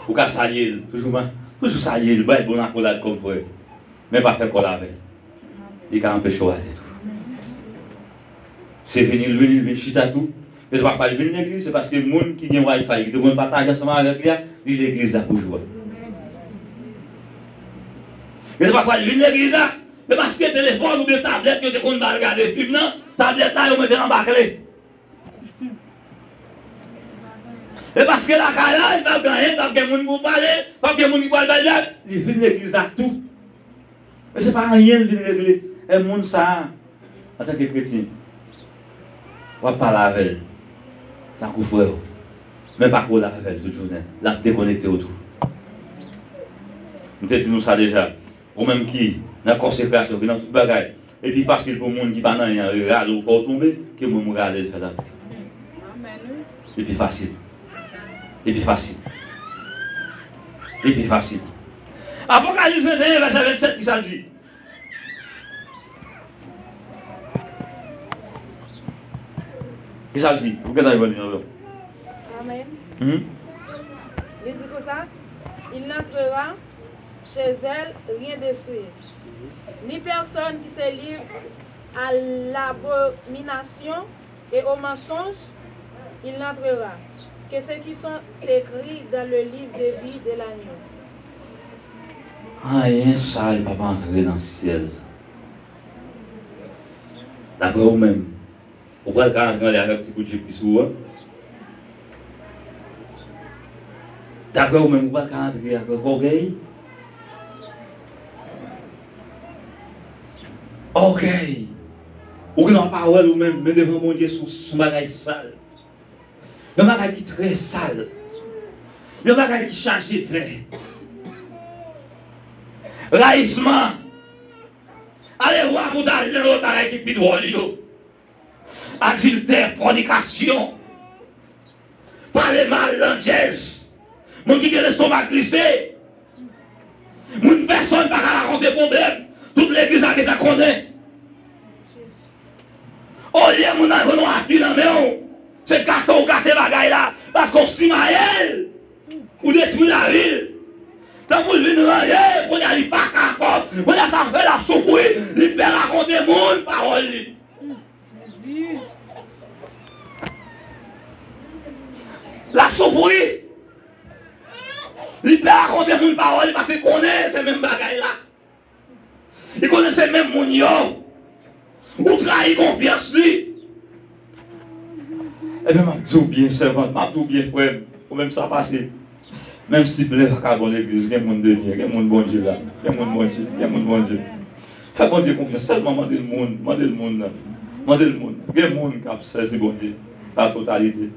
Ou ka salye l, toujou ma-, Toujou salye l, bay bon akolad kòm frè. Men pa fè kòl avè l. Li ka anpeche w ale tou. Se vini l vini, l vin chita tou. Men se pa fwa l vin legliz, se paske moun ki gen Wi-Fi, ki te konn pataje ansanm avèk li a, li legliz la pou jwe. Men se pa fwa l vin legliz la, se paske telefòn oubyen tablèt yo te konn ba l gade fim nan, tablèt la yo mete l anba kle. E paske lakay la, li p ap gen anyen, li p ap gen moun pou pale, p ap gen moun ki pral bay blag, li vin legliz la tou. Men se pa anyen l vin regle. E moun sa a, antanke kretyen, w ap pale avè l tankou frè w, men pa kole avè l tout jounen. L ap dekonekte w tou. M te di nou sa deja. Ou menm ki nan konsekrasyon, ki nan tout bagay, li pi fasil pou moun ki pa nan anyen an rale w fè w tonbe ke mwen m rale l fè l antre. Li pi fasil. Li pi fasil. Li pi fasil. Apokalis venteyen, vèsè vennsèt, ki sa l di? Ki sa l di? Ou gentan jwenn li avè w. Amen. Mhm. Li di konsa, il n'entrera chez elle rien de sûr, ni personne qui se livre à l'abomination et au mensonge, il n'entrera que ceux qui sont écrits dans le livre de vie de l'agneau. Anyen sal p ap antre nan syèl. Daprè ou menm, ou pral ka antre anlè avèk ti kout jip ki sou ou a? Daprè ou menm, ou pral ka antre avèk ògèy? Ògèy! Ou gen yon pawòl ou menm, men devan Bondye se yon, se yon bagay sal. Yon bagay ki trè sal. Yon bagay ki chaje vè. Rayisman. Ale vwa pou w ta al nan lòt bagay ki pi dwòl yo. Adiltè, fònikasyon, pale mal, landjèz, moun ki gen lestomak glise, moun pèsonn pa ka rakonte pwoblèm, tout legliz la gentan konnen. Olye moun nan jwenn yon api nan men w, se gate w gate bagay la, paske w simaye l, ou detwi lavi l. Tankou l vin ranje, kounye a li pa ka ankò, kounye a sa fè l ap soufri, li pè rakonte moun pawòl li. Jezi. L ap soufri. Li pè rakonte moun pawòl li paske konnen se menm bagay la. Li konnen se menm moun yo. Ou trayi konfyans li. Ebyen, m ap di w byen, sèvant, m ap di w byen, frè m, ou menm sa pase. Menm si blè vakabon legliz, gen moun de byen, gen moun Bondye la. Gen moun Bondye, gen moun Bondye. Fè Bondye konfyans, sèlman mande l moun, mande l moun nan. Mande l moun nan. Gen moun k ap sèvi Bondye la totalite.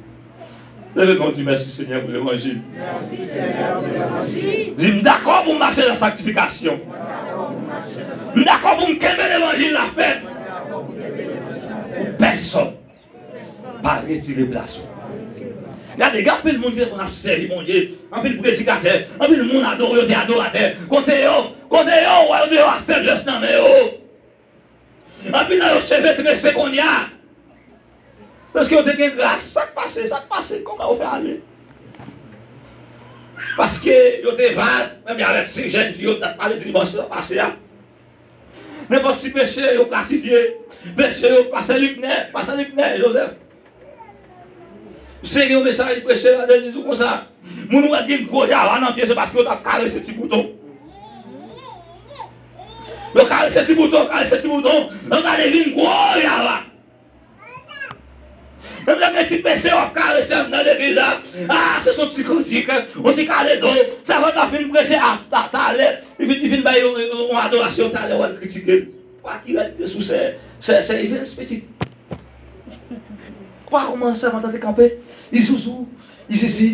Leve men w, di, mèsi, Senyè, pou levanjil. Mèsi, Senyè, pou levanjil. Di, m dakò pou m mache nan sanktifikasyon. M dakò pou m kenbe levanjil la fèm. Pou pèsonn pa retire plas ou. Gade, gen anpil moun ki te konn ap sèvi Bondye, anpil predikatè, anpil moun adore, yo te adoratè. Kote yo? Kote yo? Ou wè yo deyò a sèl jès nan men yo. Anpil nan yo cheve trese kounye a. Paske yo te gen gras. Sa k pase? Sa k pase? Kòman yo fè ale? Paske yo te va, menm avèk se jèn fi yo t ap pale dimanch lan pase a. Nenpòt ti peche yo klasifye. Peche yo, pastè Liknè, pastè Liknè Joseph. Misye gen yon mesaj li preche nan legliz ou konsa. Moun ou wè ki gen gwo java nan pye, se paske yo t ap karese ti bouton. Yo karese ti bouton, karese ti bouton. Yo gade vin gwo java. Menm lè gen ti peche w ap karese anndan legliz la, a, se son ti kritik, yon ti kale do. Sèvant la fin preche, a, ta, talè, li fin, li fin bay yon, yon, yon adorasyon, talè w al kritike l. Pa ki rèd pye sou sè, sè, sè Evens, pitit. Ou pa kòman sèvant la te kanpe, li sousou, li sisi.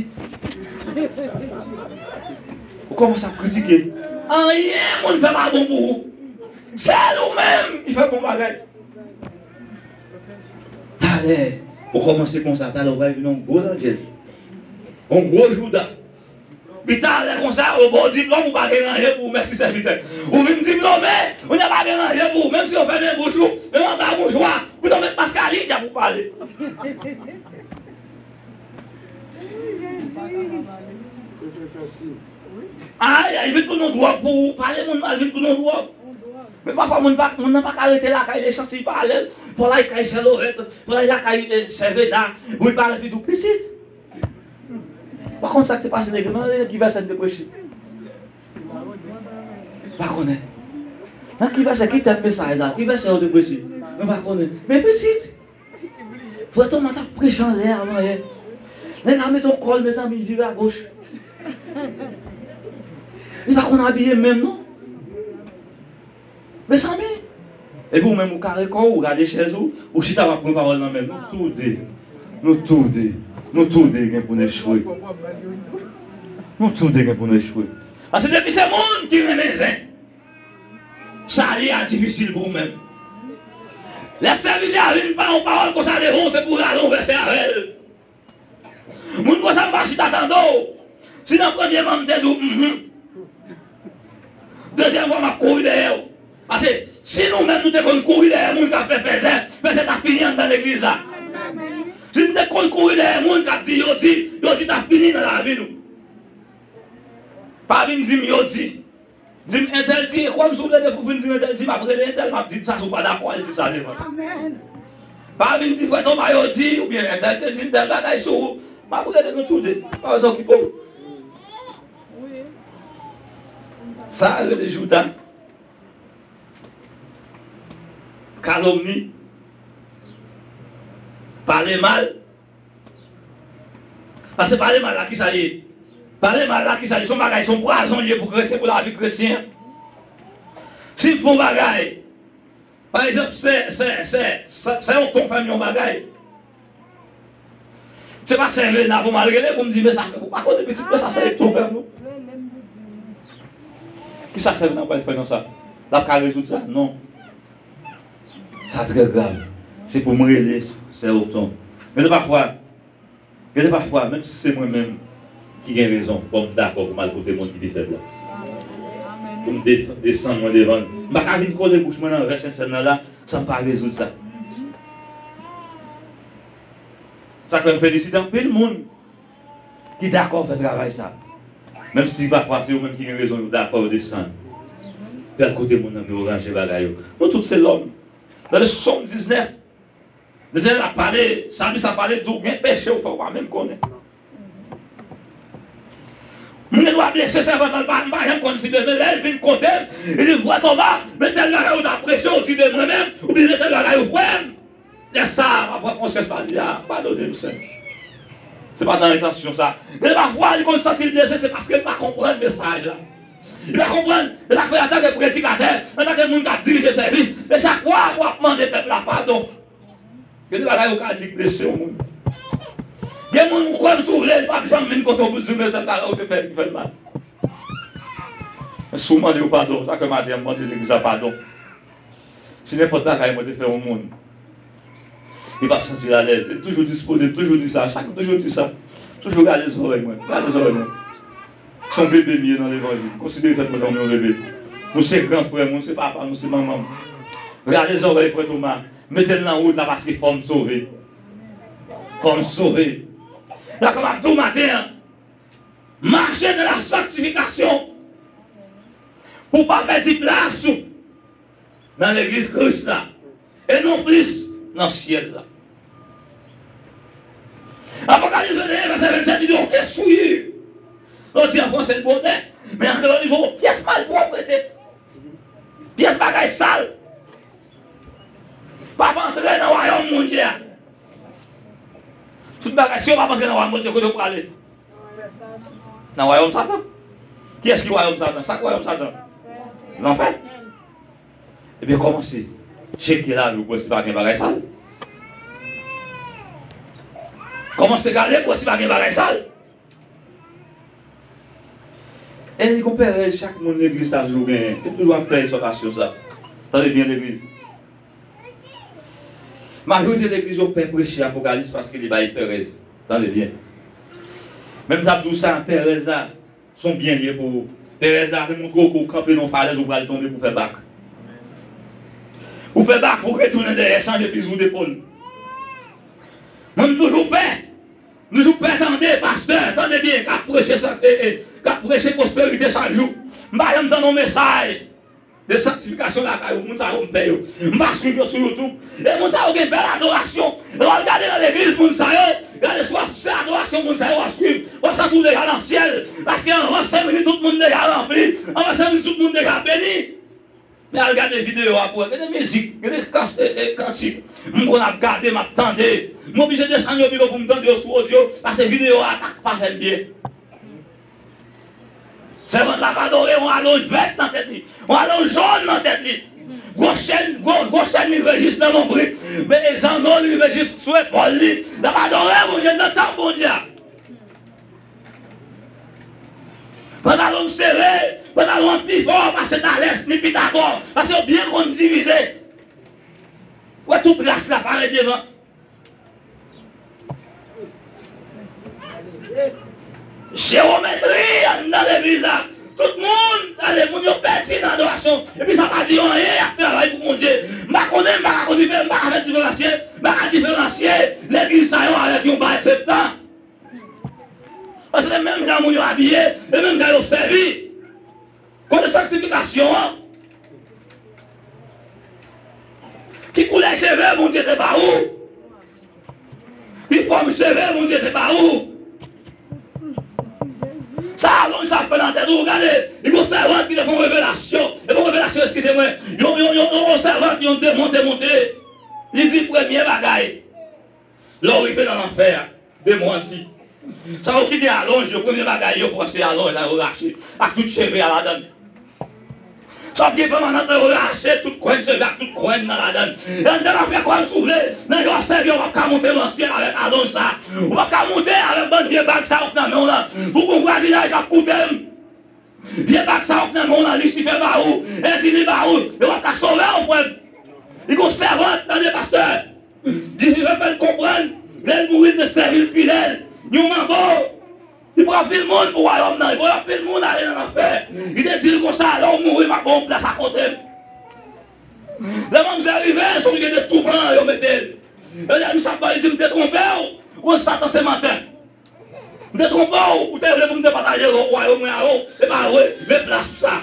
Ou kòmanse ap kritike. Anyen moun fè pa bon pou ou. Sèl ou menm ki fè bon bagay. Talè, ou kòmanse konsa, talè ou va vin yon gwo landjèz. Yon gwo jouda. Pi talè konsa, yo ba w diplòm, ou pa gen ranje pou ou, mèsi sèvitè. Ou vin diplome, ou pa gen ranje pou ou, menm si yo fèmen bouch ou, yo anba mouchwa, pou yo met maskaril, y ap ou pale. Ay, ay, vin tounen yon dwòg pou ou. Pale moun mal vin tounen yon dwòg. Men pafwa, moun pa, moun nan pa ka rete lakay li, santi li pa alèz. Fò l al kay sè Lorèt, fò l al lakay, eh, sè Vena, pou l pale pi di w, pitit. Pa konn sa k te pase legliz, mande ki vèsè m te preche. Pa konnen. Nan ki vèsè, ki tèm mesaj la, ki vèsè yo te preche? Mwen pa konnen. Men pitit, frè Toma t ap preche anlè a, manyen. Nèg la mete yon kòl, mezanmi, li vire agoch. Li pa konn abiye menm, non. Mezanmi. Epi ou menm, ou kare kò w, ou gade chèz ou, ou chita, w ap pran pawòl nan men l. Nou tou de, nou tou de, nou tou de gen pou n echwe. Nou tou de gen pou n echwe. Paske depi se moun ki renmen zen, sa li a difisil pou ou menm. Lè sèvitè a vin pa yon pawòl konsa devan w, se pou rale yon vèsè avè l. Moun konsa m pa chita tande w. Si nan premye mwen m te di w, mhm. Dezyèm fwa m ap kouri dèyè w. Paske si nou menm nou te konn kouri dèyè moun k ap fè fèzè, fèzè t ap fini anndan legliz la. Si nou te konn kouri dèyè moun k ap di yo di, yo di t ap fini nan lavi nou. Pa vin di m yo di. Di m entèl di, kwè m si w rele pou vin di m entèl di, m ap rele entèl, m ap di sa si w pa dakò al di sa devan. Pa vin di frè Toma yo di, oubyen entèl te di m tèl bagay sou ou, m ap rele nou tou de. Pa bezwen okipe w. Sa a rele jouda. Kalomni. Pale mal. Paske pale mal la, kisa l ye? Pale mal la, kisa l ye? Se yon bagay, se yon pwazon l ye pou kre-, se pou lavi kretyen an. Si m fè yon bagay, pa egzanp, sè, sè, sè, sè, sè Okton fè m yon bagay. Se pa sè Vena pou m al rele pou m di, men sa, ou pa konnen pitit mwen, sa sè Okton fè m, non. Kisa sè Vena pral fè nan sa? L ap ka rezoud sa? Non. Sa trè grav. Se pou m rele sè Okton. Gen de pafwa, gen de pafwa, menm si se mwen menm ki gen rezon, bon, m dakò pou m al kote moun ki pi fèb la. Pou m def-, desann mwen devan l. M pa ka vin kole bouch mwen nan vè Sentsèn nan la, san m pa rezoud sa. Sa fè m felisite anpil moun ki dakò fè travay sa. Menm si pafwa se yo menm ki gen rezon, yo dakò, yo desann. Pou y al kote moun nan, pou yo ranje bagay yo. Nou tout se lòm. Nan Sòm diznèf, Letenèl ap pale, salmis ap pale, di w gen peche ou fè, ou pa menm konnen. Mwen gen dwa blese sèvant lan, m pa, m pa janm konn si blese, men lè l vin kote m, li di, frè Toma, men tèl bagay ou t ap preche, ou di de mwen menm, oubyen men tèl bagay ou fè m. Lè sa a, m ap pran konsyans, m ap di, a, padone m, Senyè. Se pa nan entansyon sa. Men pafwa, li konn santi l blese, se paske l pa konprann mesaj la. Li pa konprann, se sa k fè antanke predikatè, antanke moun k ap dirije sèvis, men chak fwa pou w ap mande pèp la padon, gen de bagay ou ka di k blese yon moun. Gen moun ou kwè m si w vle, li p ap janm vin kote w pou l di w, men tèl bagay ou te fè ki fè l mal. Men si w mande yo padon, sa k fè maten an m mande legliz la padon. Si nenpòt bagay mwen te fè yon moun, li p ap santi l alèz. Li toujou dispoze, li toujou di sa. Chak jou toujou di sa. Toujou rale zòrèy mwen. Rale zòrèy mwen. Se yon bebe m ye nan levanjil. Konsidere tèt mwen kòm yon bebe. Nou se gran frè m, nou se papa m, nou se manman m. Rale zòrèy frè Toma. Mete l nan wout la paske fò m sove. Fò m sove. Dakò, m ap di w maten an, mache nan la sanktifikasyon pou w pa pèdi plas ou nan legliz Kris la, e non plis nan syèl la. Apokalips venteyen, vèsè vennsèt, li di, oke, souyi. Yo di an franse, bonè, men an kreyòl, li di, yon pyès malpwòpte. Pyès bagay sal. W ap antre nan wayòm Bondye a. Tout bagay, si yo p ap antre nan wayòm Bondye, kote yo prale? Nan wayòm Satan. Kiyès ki wayòm Satan? Sa k wayòm Satan? Lanfè. Ebyen, kòmanse tcheke lavi w pou wè si pa gen bagay sal. Kòmanse gade pou wè si pa gen bagay sal. E li gon perèz chak moun legliz la toujou genyen. Yo toujou ap fè egzòtasyon sa. Tande byen legliz. Majorite legliz yo pè preche Apokalips paske li bay perèz. Tande byen. Men m t ap di w sa, perèz la, se yon byen li ye pou ou. Perèz la, se montre w ke w kanpe nan yon falèz, ou pral tonbe pou w fè bak. Ou fè bak, ou retounen dèyè, chanje fizi w depòl. Mwen, m toujou pè. M toujou pè tande pastè, tande byen, k ap preche, e, e, k ap preche pwosperite chak jou. M pa janm tande yon mesaj de sanktifikasyon lakay ou. Moun sa yo, m pè yo. M pa swiv yo sou YouTube. E moun sa yo gen bèl adorasyon. Lè w al gade nan legliz moun sa yo, gade si w ap, se adorasyon moun sa yo w ap swiv. W ap santi w deja nan syèl. Paske anvan senk minit, tout moun deja ranpli. Anvan senk minit, tout moun deja beni. Men al gade videyo a pou wè. Gade mizik, gade kans-, e, e, kantik. M konn ap gade, m ap tande. M oblije desann yo pi lo pou m tande yo sou odyo, paske videyo a pa, pa fè m byen. Sèvant la ap adore, yon alonj vèt nan tèt li, yon alonj jòn nan tèt li. Gwo chèn, gwo, gwo chèn li rive jis nan lonbrit. Men zanno li rive jis sou epòl li. L ap adore Bondye nan tanp Bondye a. Pantalon m sere, pantalon an pi fò pase Talès ni Pitagò, paske yo byen konn divize. Wè tout ras la parèt devan. Jewometri anndan legliz la. Tout moun, gade, moun yo pèdi nan adorasyon. Epi sa pa di yo anyen, y ap travay pou Bondye. M pa konnen, m pa ka konn dife, m pa ka fè diferansye, m pa ka diferansye legliz sa yo avèk yon Baal Septan. Paske se menm jan moun yo abiye, e menm jan yo sèvi. Kote sanktifikasyon an? Ki koulè cheve Bondye te ba ou? Ki fòm cheve Bondye te ba ou? Sa alonj sa fè nan tèt ou, gade, li gon sèvant ki te fè yon revelasyon. E pa yon revelasyon, eskize mwen. Yon, yon, yon, yon sèvant, yon demon te monte. Li di premye bagay. Lè w rive nan lanfè a, demon an di, sa yo ki gen alonj yo, premye bagay yo pran se alonj la, yo rache, ak tout cheve a ladan l. Sa yo ki gen pèmanant la, yo rache tout kwenn cheve ak tout kwenn nan ladan l. E anndan lanfè, kòm si w vle, nan yo ap sèvi, w p ap ka monte nan syèl avèk alonj sa. W p ap ka monte avèk bann vye bag sa yo k nan men w lan. Pou gon vwazinaj k ap koute m. Vye bag sa yo k nan men w lan, Lisifè ba ou, Èzili ba ou, yo p ap ka sove w, frè m. Li gon sèvant, tande, pastè. Lisifè fè l konprann, lè l mouri, l te sèvi l fidèl. Yon manbo, li pran anpil moun pou wayòm nan, li voye anpil moun ale nan lanfè. Li te di l konsa, lè w mouri, m ap ba w yon plas akote m. Lè manzè rive, se oblije de touban yo mete l. E lè misye ap ba, li di, m te twonpe w, w konn Satan se mantè. M te twonpe w, ou te vle pou m te pataje wayòm mwen avè w, e pa vre, men plas ou sa.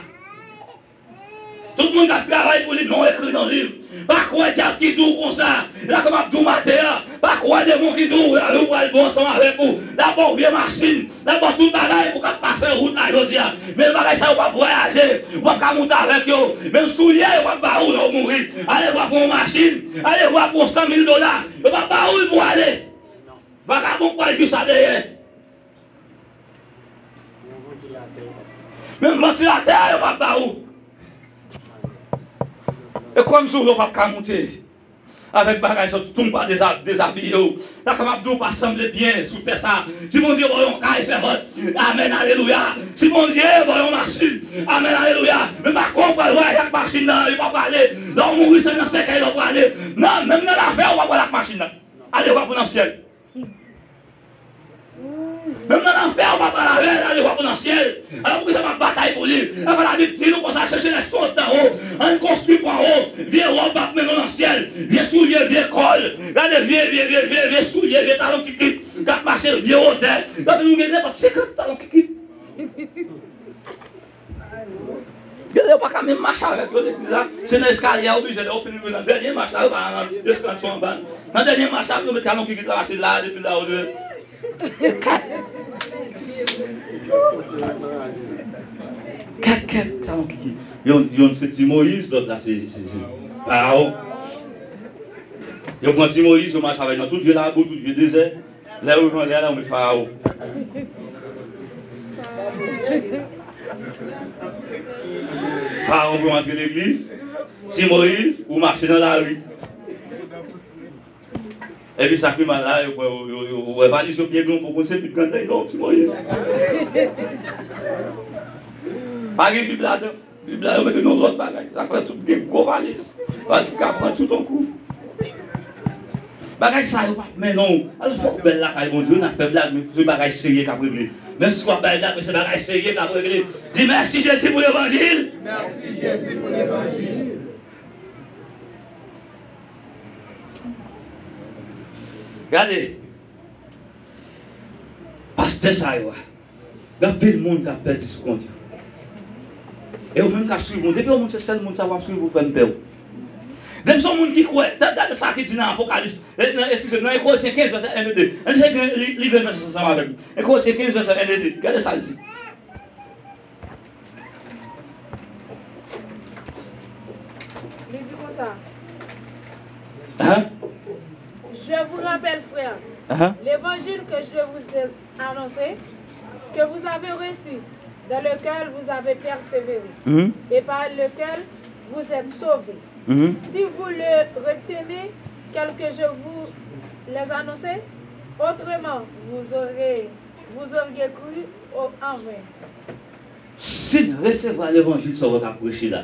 Tout moun k ap travay pou li, non ekri nan liv. Pa kwè dyab ki di w konsa. E sa k m ap di w maten an, pa kwè demon ki di w lavi w pral bon ansanm avèk ou. L ap ba w vye machin, l ap ba w tout bagay pou w ka pa fè wout la jodi a. Men bagay sa yo p ap vwayaje, ou p ap ka monte avèk yo. Menm soulye yo p ap ba ou lè w mouri. Ale vwa pou yon machin, ale vwa pou yon san mil dola, yo p ap ba ou l pou w ale. Vagabon pral jis a dèyè. Menm vantilatè yo p ap ba ou. E kòm si w p ap ka monte avèk bagay sa, tou m pa deza-, dezabiye w. Sa k m ap di w pa sanble byen sou tè sa. Si Bondye ba w yon kay, sèvant, amèn, alelouya. Si Bondye ba w yon machin, amèn, alelouya. Men pa kwè w pral vwayaje ak machin nan, li p ap prale. Lè w mouri, se nan sèkèy lè w prale. Non, menm nan lanfè, ou p ap prale ak machin nan. Ale vwa pou nan syèl. Menm nan lanfè, ou pa pral avè l, ale vwa pou nan syèl. Alò, poukisa m ap batay pou li? Apa Labib di nou konsa, chèche lèsous d'anwo, ann konstwi pou anwo. Vye wòb p ap mennen w nan syèl. Vye soulye, vye kòl. Gade vye, vye, vye, vye, vye soulye, vye talon kikit k ap mache, vye wotè. Gade nou gen nenpòt senkant talon kikit. Gade, yo pa ka menm mache avèk yo legliz la. Se nan eskalye a, oblije, lè yo fin rive nan dènye mach la, yo pa nan ti deskann sou anba. Nan dènye mach la, yo met talon kikit la, mache la, depi la, yo de. Kèt, kèt, kèt, talon kikit. Yonn, yonn se Ti Moyiz, lòt la se, se, se Farawon. Yo pran Ti Moyiz, yo mache avè l nan tout vye labou, tout vye dezè. Lè yo rive anlè a la, yo met Farawon. Farawon pou antre legliz. Ti Moyiz, ou mache nan lari. Epi sa ki mal la, yo, yo, yo, yo wè valiz yo byen gran, ou konn se pit granday non, Ti Moyiz. Pa gen Bib ladan. Bib la, yo mete nan lòt bagay. Sa fè tout gen gwo valiz. Valiz ki ka pran tout yon kou. Bagay sa yo p ap mennen w. Alò, fò w bèl lakay Bondye, n ap fè blag, men se bagay serye k ap regle. Menm si w ap bay blag, men se bagay serye k ap regle. Di, mèsi Jezi pou levanjil. Mèsi Jezi pou levanjil. Gade. Pa Respè sa yo a. Gen anpil moun k ap pèdi sou kont yo. E ou menm k ap swiv moun, depi yon moun se sèl moun sa w ap swiv, ou fè m pè w. Depi se yon moun ki kwè, ta- gade sa ki di nan Apokalips, e, nan, eskize, nan Korentyen kenz, vèsè en e de. Ann cheke li, li vèsè sa ansanm avè m. Korentyen kenz, vèsè en e de. Gade sa l di. Li di konsa. Hein? Je vous rappelle, frères, hein? L'évangile que je vous ai annoncé, que vous avez reçu, dans lequel vous avez persévéré, mhm, et par lequel vous êtes sauvés. Mhm. Si vous le retenez, quel que je vous les annonce, autrement, vous aurez, vous auriez cru au, en vain. Si n resevwa levanjil sa w wè k ap preche la,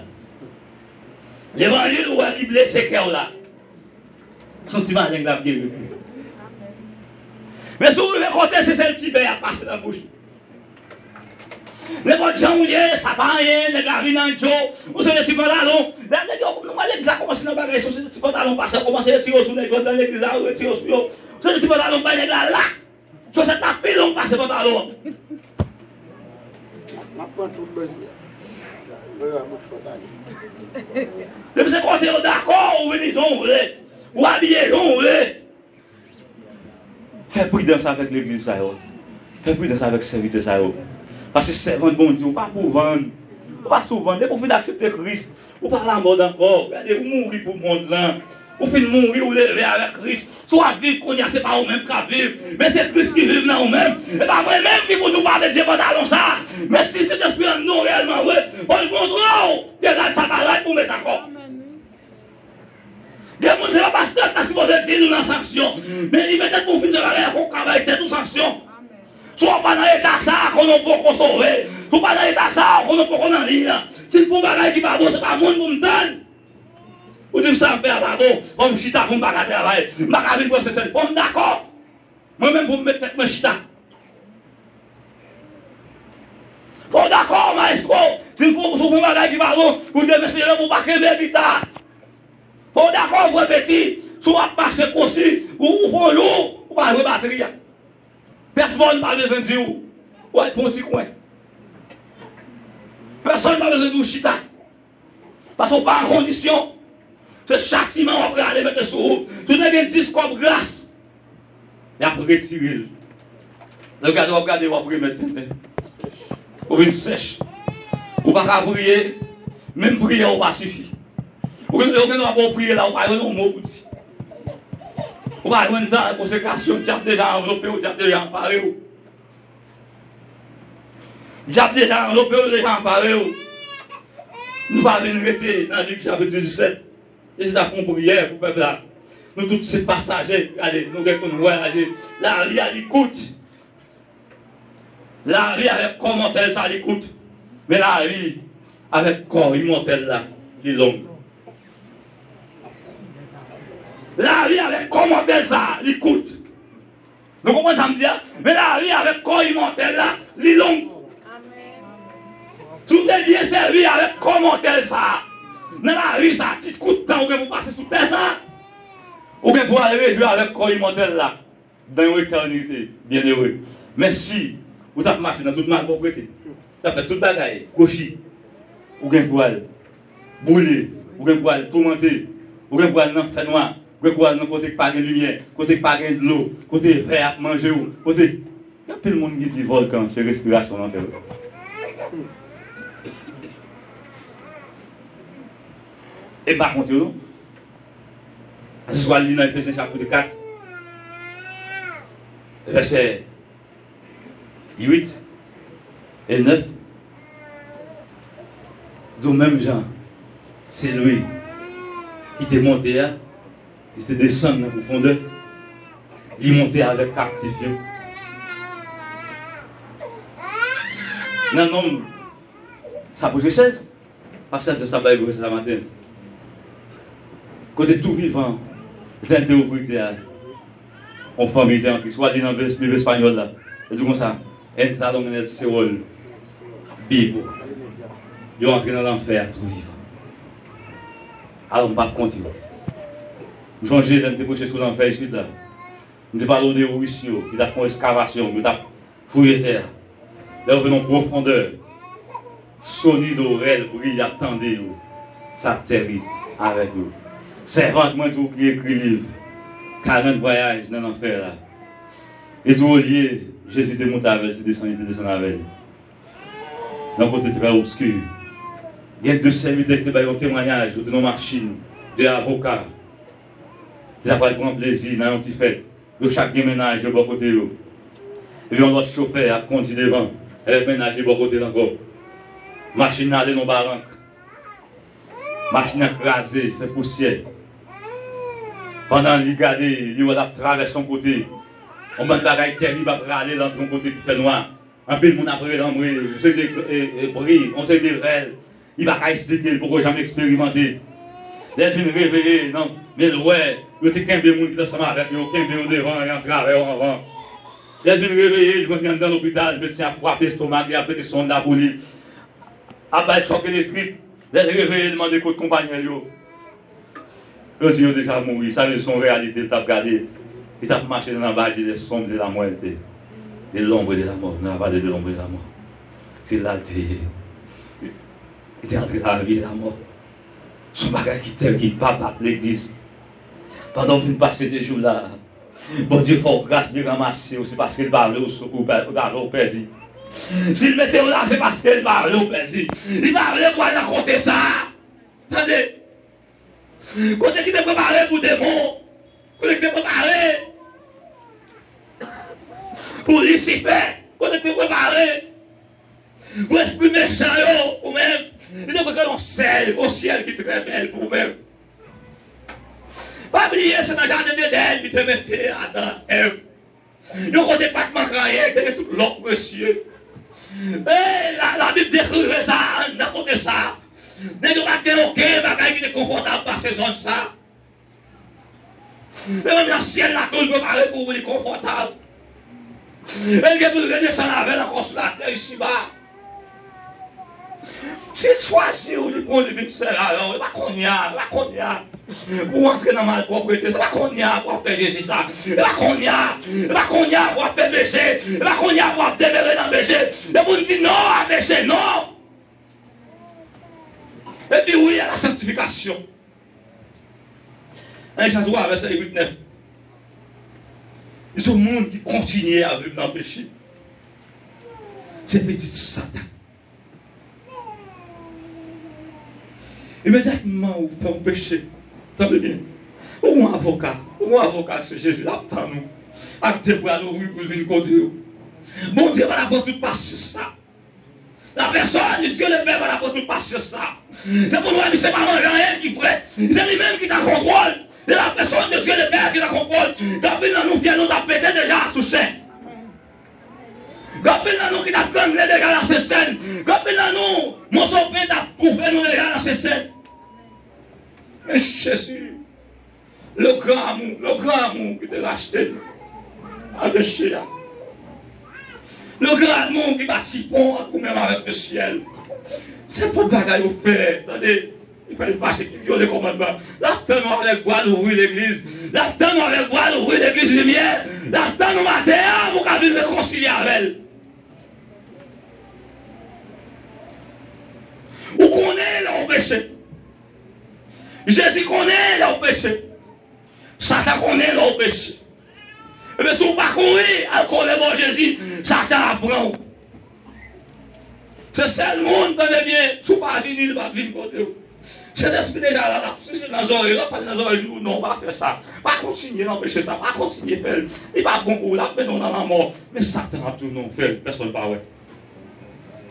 levanjil ou wè ki blese kè w la, se yon ti maleng l ap geri pou ou. Men si w rive kote se sèl ti bè y ap pase nan bouch ou. Nenpòt jan ou ye, sa pa anyen, nèg la vin an djo, ou se de ti pantalon. Dayè nèg yo, nou wè legliz la kòmanse nan bagay, se yon ti pantalon pastè kòmanse retire sou nèg yo anndan legliz la, ou retire sou yo. Se de ti pantalon bay nèg la la. Chosèt la pi long pase pantalon an. M ap pran tout bezwen. Mwen wè bouch pantalon. Depi se kote yo dakò, ou vini jan w vle. Ou abiye jan w vle. Fè pridans avèk legliz sa yo. Fè pridans avèk sèvitè sa yo. Paske sèvant Bondye, ou pa pou vann. Ou pa sou vann. Depi ou fin aksepte Kris, ou pa lamòd ankò. Gade, ou mouri pou mond lan. Ou fin mouri, ou leve avèk Kris. Si w ap viv kounye a, se pa ou menm k ap viv, men se Kris ki viv nan ou menm. E pa mwen menm ki pou di w pa met vye pantalon sa. Men si Sentespri an nan w reyèlman vre, fò l montre w ke rad sa pa rad pou w met ankò. Gen moun se pa pastè k ta sipoze di nou nan sanksyon. Men li mete pou w fin fè bagay ankò, ou ka bay tèt ou sanksyon. Si w pa nan eta sa, konnen w poko sove. Si w pa nan eta sa, konnen w poko nan liy lan. Si m fè yon bagay ki pa bon, se pa moun pou m tann. Ou di m sa m fè a pa bon, fò m chita pou m pa ka travay. M pa ka vin pran sesèl. Bon, m dakò. Mwen menm pou m met tèt mwen chita. Fò w dakò, maestro. Si w fè yon bagay ki pa bon, ou demen se lè pou w pa kenbe gita. Fò w dakò, vrè peti. Si w ap mache kwochi, ou, ou fè yon lou, ou pa jwe batri a. Pèsonn pa bezwen di w, w al pran yon ti kwen. Pèsonn pa bezwen di w chita. Paske w pa an kondisyon. Se chatiman w ap rale mete sou ou. Si w te gen dis kòb gras, y ap retire l. Lè w gade, w ap gade, w ap remèt tenten. Ou vin sèch. Ou pa ka priye, menm priyè w pa sifi. Ou gen, ou gen dwa pou w priye la, ou pa jwenn yon mo pou di. Ou pa jwenn tan konsekrasyon, dyab deja anvlope w, dyab deja anpare w. Dyab deja anvlope w, deja anpare w. Nou pa vin rete nan Lik chapit disèt. E se ta fè yon priyè pou pèp la. Nou tout se pasaje, gade, nou gen pou nou vwayaje. Lavi a li kout. Lavi avèk kò mòtèl sa li kout. Men lavi avèk kò imòtèl la, li long. Lavi avèk kò mòtèl sa li kout. Nou konprann sa m di a? Men lavi avèk kò imòtèl la, li long. Si w te byen sèvi avèk kò mòtèl sa a, nan lavi sa a, ti kout tan ou gen pou pase sou tè sa a, ou gen pou al rejwi avèk kò imòtèl la dan yon etènite byennere. Men si ou t ap mache nan tout malpwòpte, w t ap fè tout bagay kwochi, ou gen pou al boule, ou gen pou al toumante, ou gen pou al nan fènwa, ou gen pou al nan kote k pa gen limyè, kote k pa gen dlo, kote vè ap manje w, kote. Gen anpil moun ki di vòlkan se respirasyon nan tè yo. E pa kont yo non. Se swa li nan Efezyen chapit kat, vèsè uit e nèf, di w menm jan, se li ki te monte a, li te desann nan pwofondè, li monte avèk kaptif yo. Nan Nonm, chapit sèz, Pastè Jess ap bay prèch la maten. Kote tou vivan, zen te ouvri tè a. Yon fanmi te antre. Si w al li nan Bib espanyòl la, yo di konsa, entraron en el Seol vivo. Yo antre nan lanfè a tou vivan. Alò, m p ap kont yo. M sonje lè m te preche sou lanfè isit la. M te pale w de Ris yo, ki t ap fè yon eskavasyon, yo t ap Fouye tè a. Lè w vin nan pwofondè, sonid orèl, bri y ap tande yo. Sa tèrib avèk yo. Sèvant mwen tou ki ekri liv karant vwayaj nan lanfè la. E tou olye Jezi te monte avè l, te desann, li te desann avè l. Nan kote trè obski. Gen de sèvitè ki te bay yon temwayaj, yo te nan machin, de avoka. Ki ta pral pran plezi nan yon ti fèt. Yo chak gen mennaj yo bò kote yo. Epi yon lòt chofè ap kondi devan, avèk mennaj li bò kote l ankò. Machin nan ale nan barank. Machin nan kraze, fè pousyè. Pandan li gade, li wè l ap travèse yon kote. Yon bann bagay tèrib ap rale l antre yon kote ki fè nwa. Anpil moun ap rele anmwe, yon seri de, e, e, bri, yon seri de rèl. Li pa ka eksplike, li poko janm eksperimante. Lè l vin reveye, nan, men l wè, yo te kenbe moun ki t ansanm avèk yo, yo kenbe yo devan e antravè yo anvan. Lè l vin reveye, li jwenn li anndan lopital, medsen ap frape estomak li, ap mete sonn la pou li, ap ba l chòk elektrik. Lè l reveye, li mande kot konpayi l yo. Yo di yo deja mouri, sa vle di se yon reyalite l t ap gade. Li t ap mache nan la vallée des sombres de la muerte, de l'ombre de la mort, nan la vallée de l'ombre de la mort. Se la l te ye. Li te antre nan la vie de la mort. Se yon bagay ki tèrib, ki pa bat legliz. Pandan w vin pase de jou la, Bondye fè w gras de ranmase w, se paske l pa vle w sou, ou pa, pa vle w pèdi. Si l mete w la, se paske l pa vle w pèdi. Li pa vle w al nan kote sa. Tande. Kote ki te prepare pou demon, kote ki te prepare pou Lisifè, kote ki te prepare pou espri mechan yo, ou menm, li te prepare yon sèl, yon syèl ki trè bèl pou ou menm. Pa bliye, se nan jaden Edenn li te mete Adan, Èv. Yon kote pa t manke anyen, te gen tout lò presye. E la, Labib dekri sa, anndan kote sa. Nèg yo pa t gen okenn bagay ki te konfòtab pase zòn sa. E menm nan syèl la tou, li prepare pou ou, li konfòtab. E l gen pou l redesann avè l ankò sou latè isiba. Si l chwazi w, li pran w, li vin sèl avè w. E pa kounye a, e pa kounye a pou w antre nan malpwòpte. Se pa kounye a pou w ap fè Jezi sa. E pa kounye a, e pa kounye a pou w ap fè peche. E pa kounye a pou w ap demere nan peche. E pou n di non a peche, non. Epi wi a la sanktifikasyon. An Jan twa, vèsè uit, nèf. Li di yon moun ki kontinye ap viv nan peche, se pitit Satan. Imedyatman ou fè yon peche, tande byen, ou gon avoka, ou gon avoka se Jezi, l ap tann ou ak de bra l ouvri pou l vin kote ou. Bondye pa t ap pran tout pasyans sa. La personne de Dieu le Père pa t ap pran tout pasyans sa. Se pou nou wè misye pa manje anyen ki fre. Se li menm ki t an kontwòl de la personne de Dieu le Père ki t an kontwòl. Gen anpil nan nou fyèl nou t ap pete deja sou chè. Gen anpil nan nou ki t ap trangle deja nan Sentsèn. Gen anpil nan nou, moso pen t ap toufe nou deja nan Sentsèn. Men Jezi, le gran amou, le gran amou ki te rachte nou a peche a. Le gran amou ki bati pon ant ou menm avèk le syèl. Se pou bagay ou fè, tande. Li fè l mache ki vyole kòmandman. L ap tann ou avèk bra louvri legliz. L ap tann ou avèk bra louvri legliz limyè. L ap tann ou maten an pou w ka vin rekonsilye avè l. Ou konnen lè w peche. Jezi konnen lè w peche. Satan konnen lè w peche. Ebyen, si w pa kouri al kole bò Jezi, Satan ap pran w. Se sèl moun, tande byen, si w pa vini, li p ap vin kote w. Sentespri deja la, l ap siffle nan zòrèy, l ap pale nan zòrèy li, non, pa fè sa. Pa kontinye nan peche sa, pa kontinye fè l. Li pa bon pou ou, l ap mennen w nan lanmò. Men Satan ap di w non, fè l, pèsonn pa wè.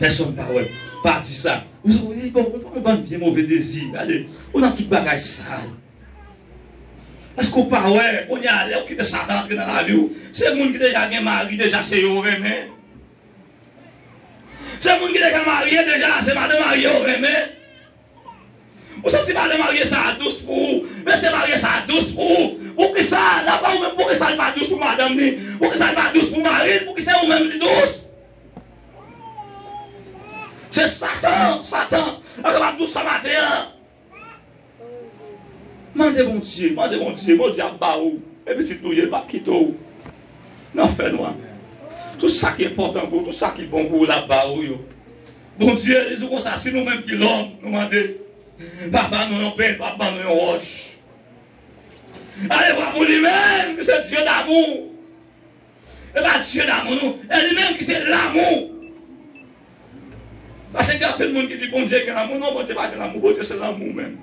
Pèsonn pa wè. Pa di sa. Ou sa, ou, bon, ou pa yon bann vye move dezi. Gade, ou nan tout bagay sal. Èske w pa wè, kounye a, lè w kite Satan antre nan lavi w, se moun ki deja gen mari, deja se yo w renmen. Se moun ki deja marye, deja se madan marye yo w renmen. Ou santi madan marye sa a dous pou ou, mesye marye sa a dous pou ou. Poukisa, dapre ou menm, poukisa l pa dous pou madanm li? Poukisa l pa dous pou mari l? Poukisa ou menm li dous? Se Satan, Satan, an kapab dous sa maten an. Mande Bondye, mande Bondye, Bondye ap ba ou. E pitit nou ye, l p ap kite w nan fènwa. Tout sa ki enpòtan pou ou, tout sa ki bon pou ou, l ap ba ou yo. Bondye, li di konsa, si nou menm ki lòm, nou mande, pa ba nou yon pen, pa ba nou yon wòch. Ale vwa pou li menm, ki se Dye damou. E pa Dye damou, non. E li menm ki se lanmou. Paske gen anpil moun ki di Bondye gen lanmou. Non, Bondye pa gen lanmou. Bondye se lanmou menm.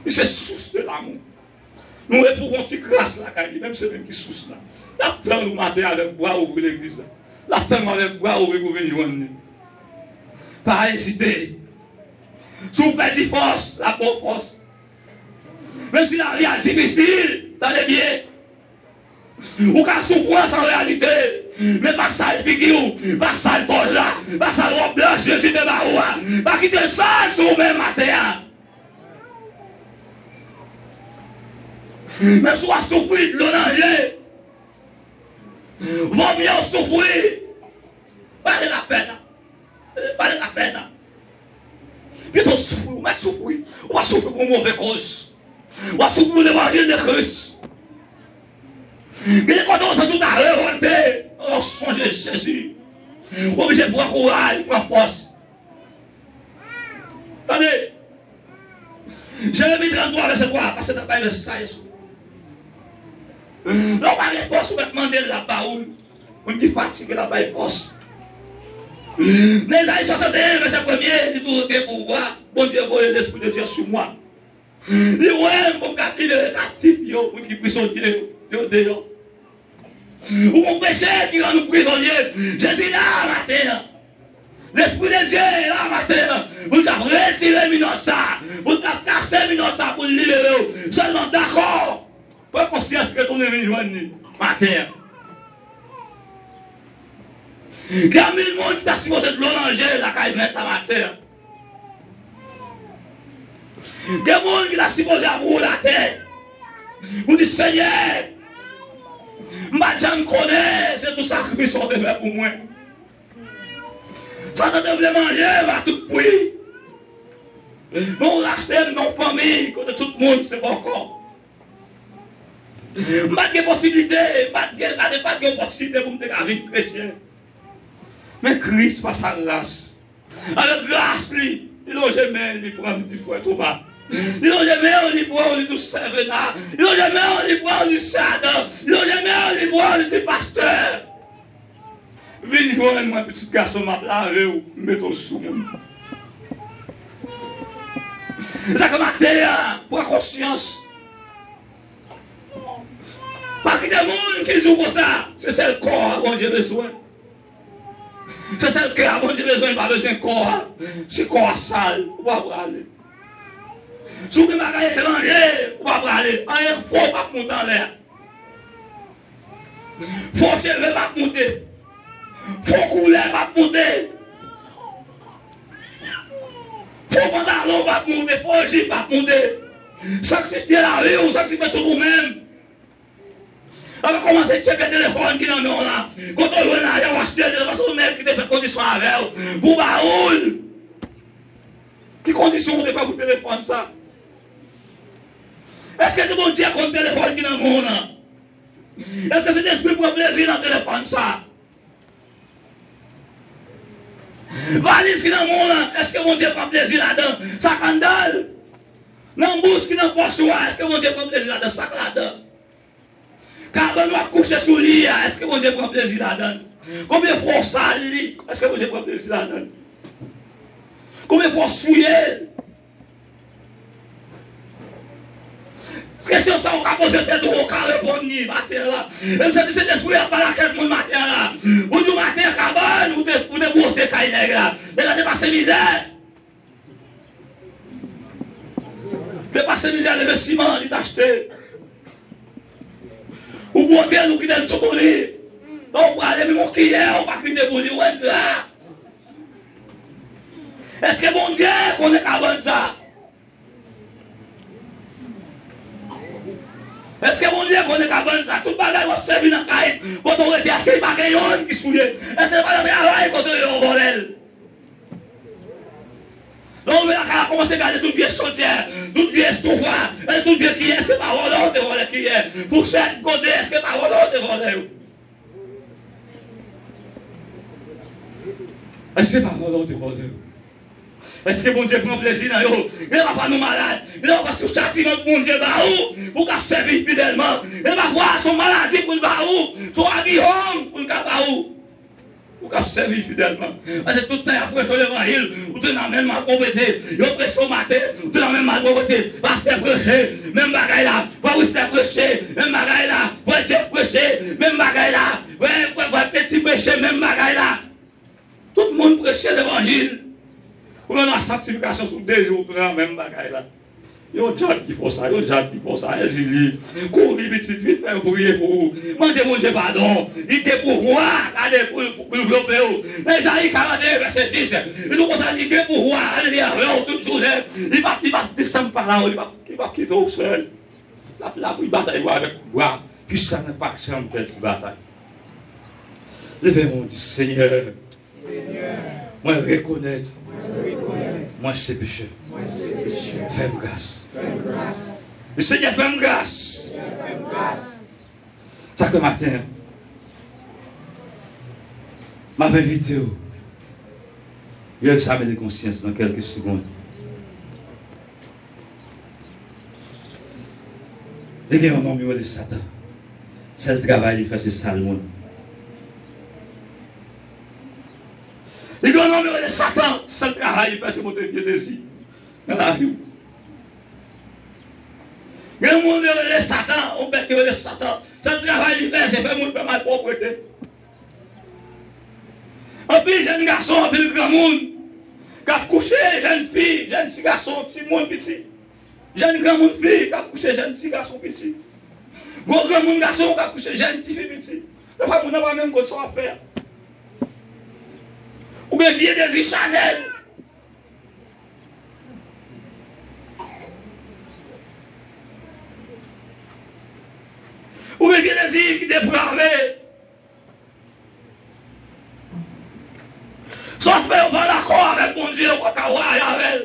Li se sous de lanmou. Nou repouve yon ti kras lakay li, menm se menm ki sous la. L ap tann ou maten avèk bra ouvri legliz la. L ap tann ou avèk bra ouvri pou vin jwenn li. Pa ezite. Si w pèdi fòs, l ap ba w fòs. Menm si lavi a difisil, tande byen. Ou ka soufri an reyalite, men pa sal figi w, pa sal kòj la, pa sal wòb blanch Jezi te ba ou a. Pa kite l sal sou ou menm maten an. Menm si w ap soufri, dlo nan je, vòmye w soufri. Pale lapè nan. Pale lapè nan. Pito w soufri, ou mèt soufri. Ou pa soufri pou move koz. W ap soufri pou levanjil de Kris. Gen de kote w santi w ta revòlte, w sonje Jezi. Ou oblije pran kouraj, pran fòs. Tande! Jeremi tranntwa, vèsè twa, pase nan bay vèsè sa, Jezi. Lè w pa gen fòs, ou mèt mande l, l ap ba ou l. Moun ki fatige, l ap bay fòs. Nan Ezayi swasanteyen, vèsè premye, li toujou gen pouvwa. Bondye voye Lespri de Dye sou mwen. Li wè m pou m ka libere kaptif yo, moun ki prizonye yo deyò. Ou gon peche ki rann ou prizonye. Jezi la maten an. Lespri de Dye la maten an. Pou l kab retire minòt sa. Pou l kab kase minòt sa pou l libere w. Sèlman dakò. Pran konsyans, retounen vin jwenn li maten an. Gen anpil moun ki ta sipoze dlo nan je lakay mèt la maten an. Gen moun ki ta sipoze ap woule atè pou di, Senyè, m pa t janm konnen se tout sakrifis sa w te fè pou mwen. Satan te vle manje m a tout pri. Men w rachte m nan yon fanmi kote tout moun se bòkò. M pa t gen posiblite, m pa t gen, gade, m pa t gen opòtinite pou m te ka vin kretyen. Men Kris, pa sa gras. Avèk gras li, li lonje men l, li pran m, li di, Frè Toma. Li lonje men l, li pran w, li di, Sè Vena. Li lonje men l, li pran w, li di, Sè Adan. Li lonje men l, li pran w, li di, Pastè. Vin jwenn mwen, pitit gason m, m ap lave w, m mete w sou moun. Se sa ke maten an, pran konsyans. Pa kite moun ki di w konsa, se sèl kò a Bondye bezwen. Se sèl kè a Bondye bezwen, li pa bezwen kò a. Si kò a sal, ou pa prale. Si w gen bagay etranje, ou pa prale. Anyen fo p ap monte anlè a. Fo cheve p ap monte. Fo koulè p ap monte. Fo pantalon p ap monte. Fo jip p ap monte. Sakrifye lavi w, sakrifye tout ou menm. Lè w kòmanse tcheke telefòn ki nan men w la, kote w jwenn lajan w achte l, paske se yon nèg ki te fè kondisyon avè w pou ba ou l. Ki kondisyon w te fè pou telefòn sa? Èske se Bondye konn telefòn ki nan men w lan? Èske Sentespri pran plezi nan telefòn sa? Valiz ki nan men w lan, èske Bondye pran plezi ladan sa k anndan l? Nan bous ki nan pòch ou a, èske Bondye pran plezi ladan sa k ladan? Kabann w ap kouche sou li a, èske Bondye pran plezi ladan l? Konbyen fwa w sal li, èske Bondye pran plezi ladan l? Konbyen fwa w souye l? Kesyon sa w ka poze tèt ou, ou ka reponn li maten an la. E m santi Sentespri a ap pale ak kèk moun maten an la. Ou di w maten an kabann, ou te, ou te bwote kay nèg la. Nèg la te pase mizè. Te pase mizè leve siman, li t achte. Ou bwote l, ou kite l sot ou li. Lè w prale, menm yon kiyè, ou pa kite pou li, ou engra. Èske Bondye konnen kabann sa? Èske Bondye konnen kabann sa? Tout bagay w ap sèvi nan kay, kote w rete, èske li pa gen yonn ki souye? Èske li pa nan travay kote yo vòlè l? Lè w rive lakay la, kòmanse gade tout vye chodyè, tout vye estoufa, e tout vye kiyè, èske pa vòlè w te vòlè kiyè? Fouchèt, gode, èske pa vòlè w te vòlè yo? Èske se pa vòlè w te vòlè yo? Èske Bondye pran plezi nan yo? Gen lè papa nou malad, gen lè papa se yon chatiman Bondye ba ou, ou k ap sèvi fidèlman. Gen lè papa se yon maladi pou l ba ou, se yon agiyonn pou l ka ba ou. Ou k ap sèvi fidèlman. Paske tout tan y ap preche w levanjil, ou toujou nan menm malpwòpte. Yo preche w maten, ou toujou nan menm malpwòpte. Pastè preche, menm bagay la. Frè Wislè preche, menm bagay la. Frè Jeff preche, menm bagay la. Frè, frè, frè Peti preche, menm bagay la. Tout moun preche levanjil. Ou nan sanktifikasyon sou de jou, ou tounen nan menm bagay la. Yon djab ki fè w sa, yon djab ki fè w sa, enjili. Kouri pitit, vit fè yo priye pou ou. Mande Bondye padon. Li gen pouvwa, gade, pou, pou, pou devlope w. Nan Ezayi karant e en, vèsè dis, li di konsa, li gen pouvwa, gade, li avè w tout jounen. Li p ap, li p ap desann pa la, li p ap, li p ap kite w sèl. L ap la pou l batay pou avèk bra pwisan nan pa janm pèdi batay. Leve men w, di, Senyè, mwen rekonèt mwen se peche. Fè m gras. Di, Senyè, fè m gras. Sa ke maten an, m ap envite w yon egzamen de konsyans nan kèlke segonn. Li gen yon nonm yo rele Satan. Sèl travay li fè se sal moun. Li gen yon nonm yo rele Satan. Sèl travay li fè se montre vye dezi nan lavi w. Gen yon moun yo rele Satan, yon bèt yo rele Satan. Sèl travay li fè se fè moun fè malpwòpte. Anpil jèn gason, anpil granmoun k ap kouche jèn fi, jèn ti gason, timoun piti. Jèn granmoun fi k ap kouche jèn ti gason piti. Gwo granmoun gason k ap kouche jèn tifi piti. Defwa moun nan pa menm konn sa w ap fè a. Ou gen vye dezi chanèl. Ou gen vye dezi ki deprave. Sa w ap fè yo pa dakò avèk Bondye, ou pa ka wè avè l.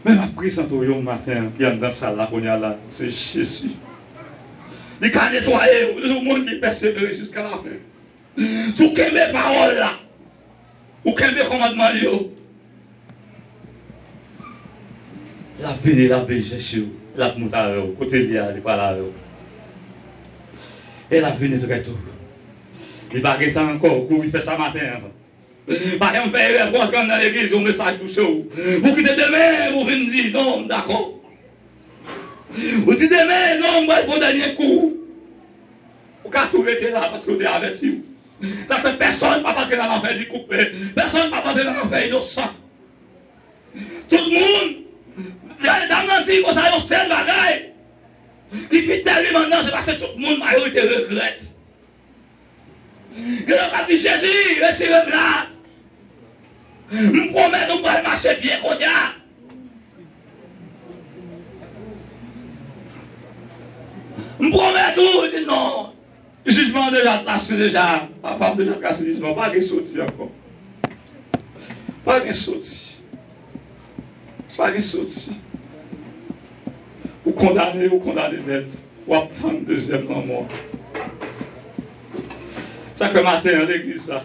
Men m ap prezante w yon maten an ki anndan sal la kounye a la, se Jezi. Li ka netwaye w, li se yon moun ki pèsevere jiska lafen. Si w kenbe pawòl la, ou kenbe kòmandman l yo, l ap vini, l ap vin chèche w, l ap monte avè w. Kote l ye a, li pral avè w. E l ap vini trè to. Li pa gen tan ankò, ou kouri fè sa maten an. Pa janm fè erè pou antre nan legliz, yon mesaj touche w. Ou kite demen, ou vin di, "Non, m dakò." Ou di, "Demen, non, m pral fè yon dènye kou." Ou ka tou rete la paske yo te avèti w. Sa fè pèsonn p ap antre nan lanfè di koupe. Pèsonn p ap antre nan lanfè inosan. Tout moun, dam nan di konsa, yon sèl bagay ki pi tèrib anndan, se paske tout moun, majorite, regrèt. Gen lòt k ap di, "Jezi, retire m la. M pwomèt ou m pral mache byen kounye a. M pwomèt ou." Li di, "Non. Jijman an deja trase deja. Papa m deja trase jijman. Pa gen soti ankò. Pa gen soti. Pa gen soti. Ou kondane, ou kondane nèt." W ap tann dezyèm lanmò. Sa k fè maten an, legliz la,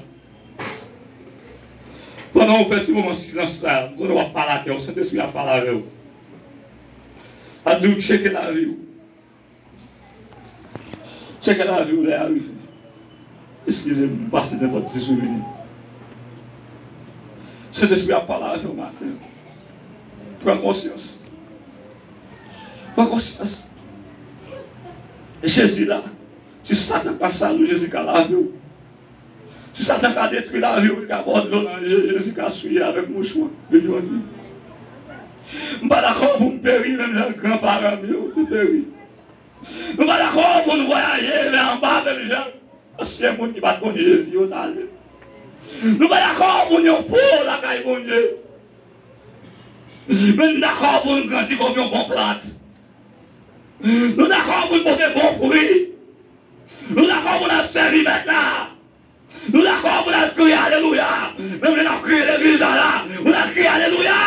pandan w fè ti moman silans sa a, m konnen w ap pale ak kè w, Sentespri ap pale avè w. L ap di w tcheke lavi w. Tcheke lavi w lè a rive. Eskize m, m pase nenpòt dizuit minit. Sentespri ap pale avè w maten an. Pran konsyans. Pran konsyans. Jezi la. Si Satan ka sal ou, Jezi ka lave w. Si Satan ka detwi lavi w, li ka ba w dlo nan je, Jezi ka souye avèk mouchwa. Vin jwenn li. M pa dakò pou m peri menm jan gran paran m yo te peri. Nou pa dakò pou n vwayaje lè anba menm jan ansyen moun ki pa t konn Jezi yo t ale. Nou pa dakò pou n yon po lakay Bondye. Men n dakò pou n grandi kòm yon bon plant. Nou dakò pou n pote bon fwi. Nou dakò pou n al sèvi Mèt la. Nou dakò pou n al kriye alelouya. Menm lè n ap kriye legliz la la, pou n al kriye alelouya.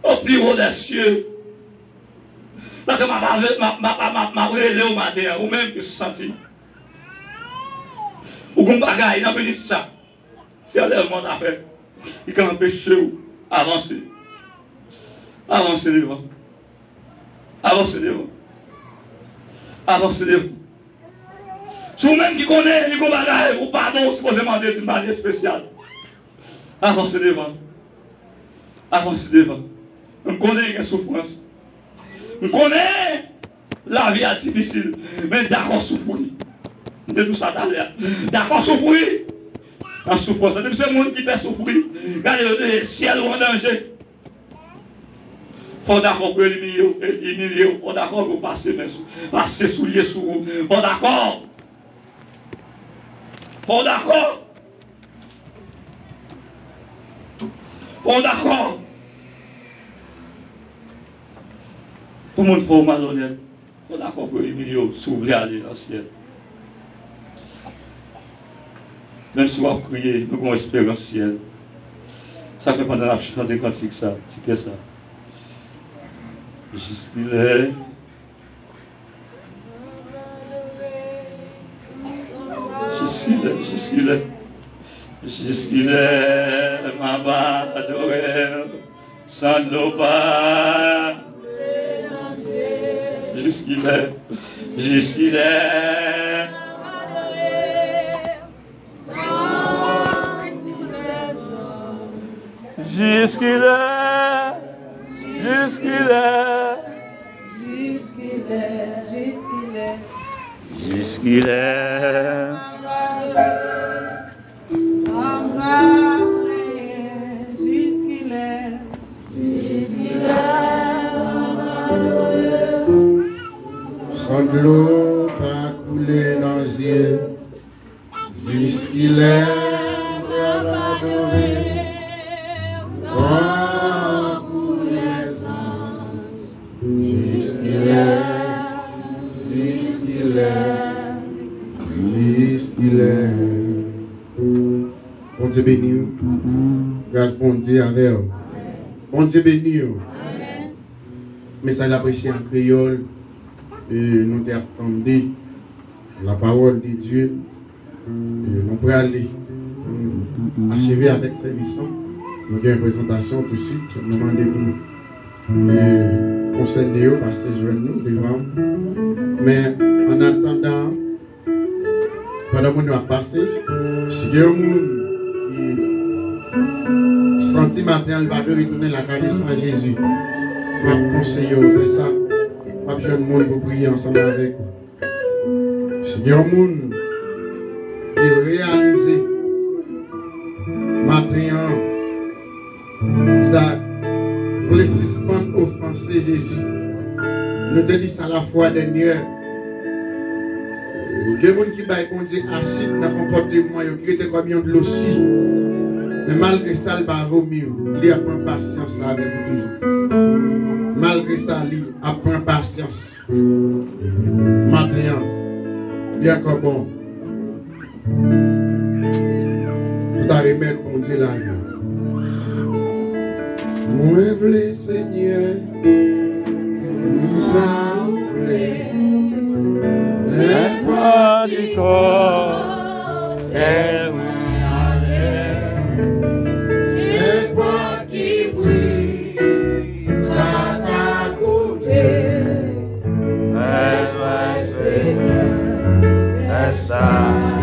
Au plus haut des cieux. Paske m ap, m ap, m ap, m ap, m ap rele w maten an, ou menm ki santi. Ou gen bagay nan minit sa. Se yon lèman ta fè ki ka anpeche w avanse. Avanse devan. Avanse devan. Avanse devan. Si w menm ki konnen li gen bagay ou pa bon, ou sipoze mande l yon bagay espesyal. Avanse devan. Avanse devan. M konnen gen soufrans. M konnen lavi a difisil. Men dakò soufri. M te di w sa talè a. Dakò soufri. Nan soufrans. Sa te di se moun ki pè soufri. Gade yo te syèl ou an danje. Fò w dakò pou yo imilye w, imilye w. Fò w dakò pou yo pase men sou, pase soulye sou ou. Fò w dakò. Fò w dakò. Fò w dakò. Pou moun fè w malonèt. Fò w dakò pou yo imilye w si w vle ale nan syèl. Menm si w ap kriye, nou gen yon esperans syèl. Sa fè pandan n ap chante kantik sa, ti kè sa. Jiskilè. Jiskilè, jiskilè. Jiskilè m ap adore w san dlo pa. Jiskilè, jiskilè. Jiskilè, jiskilè. Jiskilè, jiskilè. Jiskilè. Sa m va plenyen jiskilè. Jiskilè. San dlo pa koule nan zye. Jiskilè m pral adore w tankou lèzanj. Jiskilè, jiskilè, jiskilè. Bondye beni w. Gras Bondye avè w. Bondye beni w. Mesaj la preche an kreyòl. E nou te ap tande la parole de Dieu. E nou prale acheve avèk sèvis lan. Nou gen yon prezantasyon tousuit. Nou mande pou e konsène yo pase jwenn nou devan. Men an atandan, pandan moun yo ap pase, si gen yon moun ki santi maten an li pa dwe retounen lakay li san Jezi, m ap konseye w fè sa. W ap jwenn moun pou priye ansanm avèk ou. Si gen yon moun ki reyalize maten an, li ta vle sispann ofanse Jezi. Nou te di sa lafwa dènyè. Gen moun ki bay Bondye asid nan konpòteman yo, ki rete kòm yon dlo si. Men malgre sa, li pa vomi yo. Li ap pran pasyans avèk ou toujou. Malgre sa, li ap pran pasyans. Maten an, li ankò bon. Ou ta remèt Bondye lavi w. Mwen vle, Senyè, pou sa ou vle. Nenpòt ki kote mwen ale, nenpòt ki pri sa ta koute, mwen, mwen, Senyè, fè sa.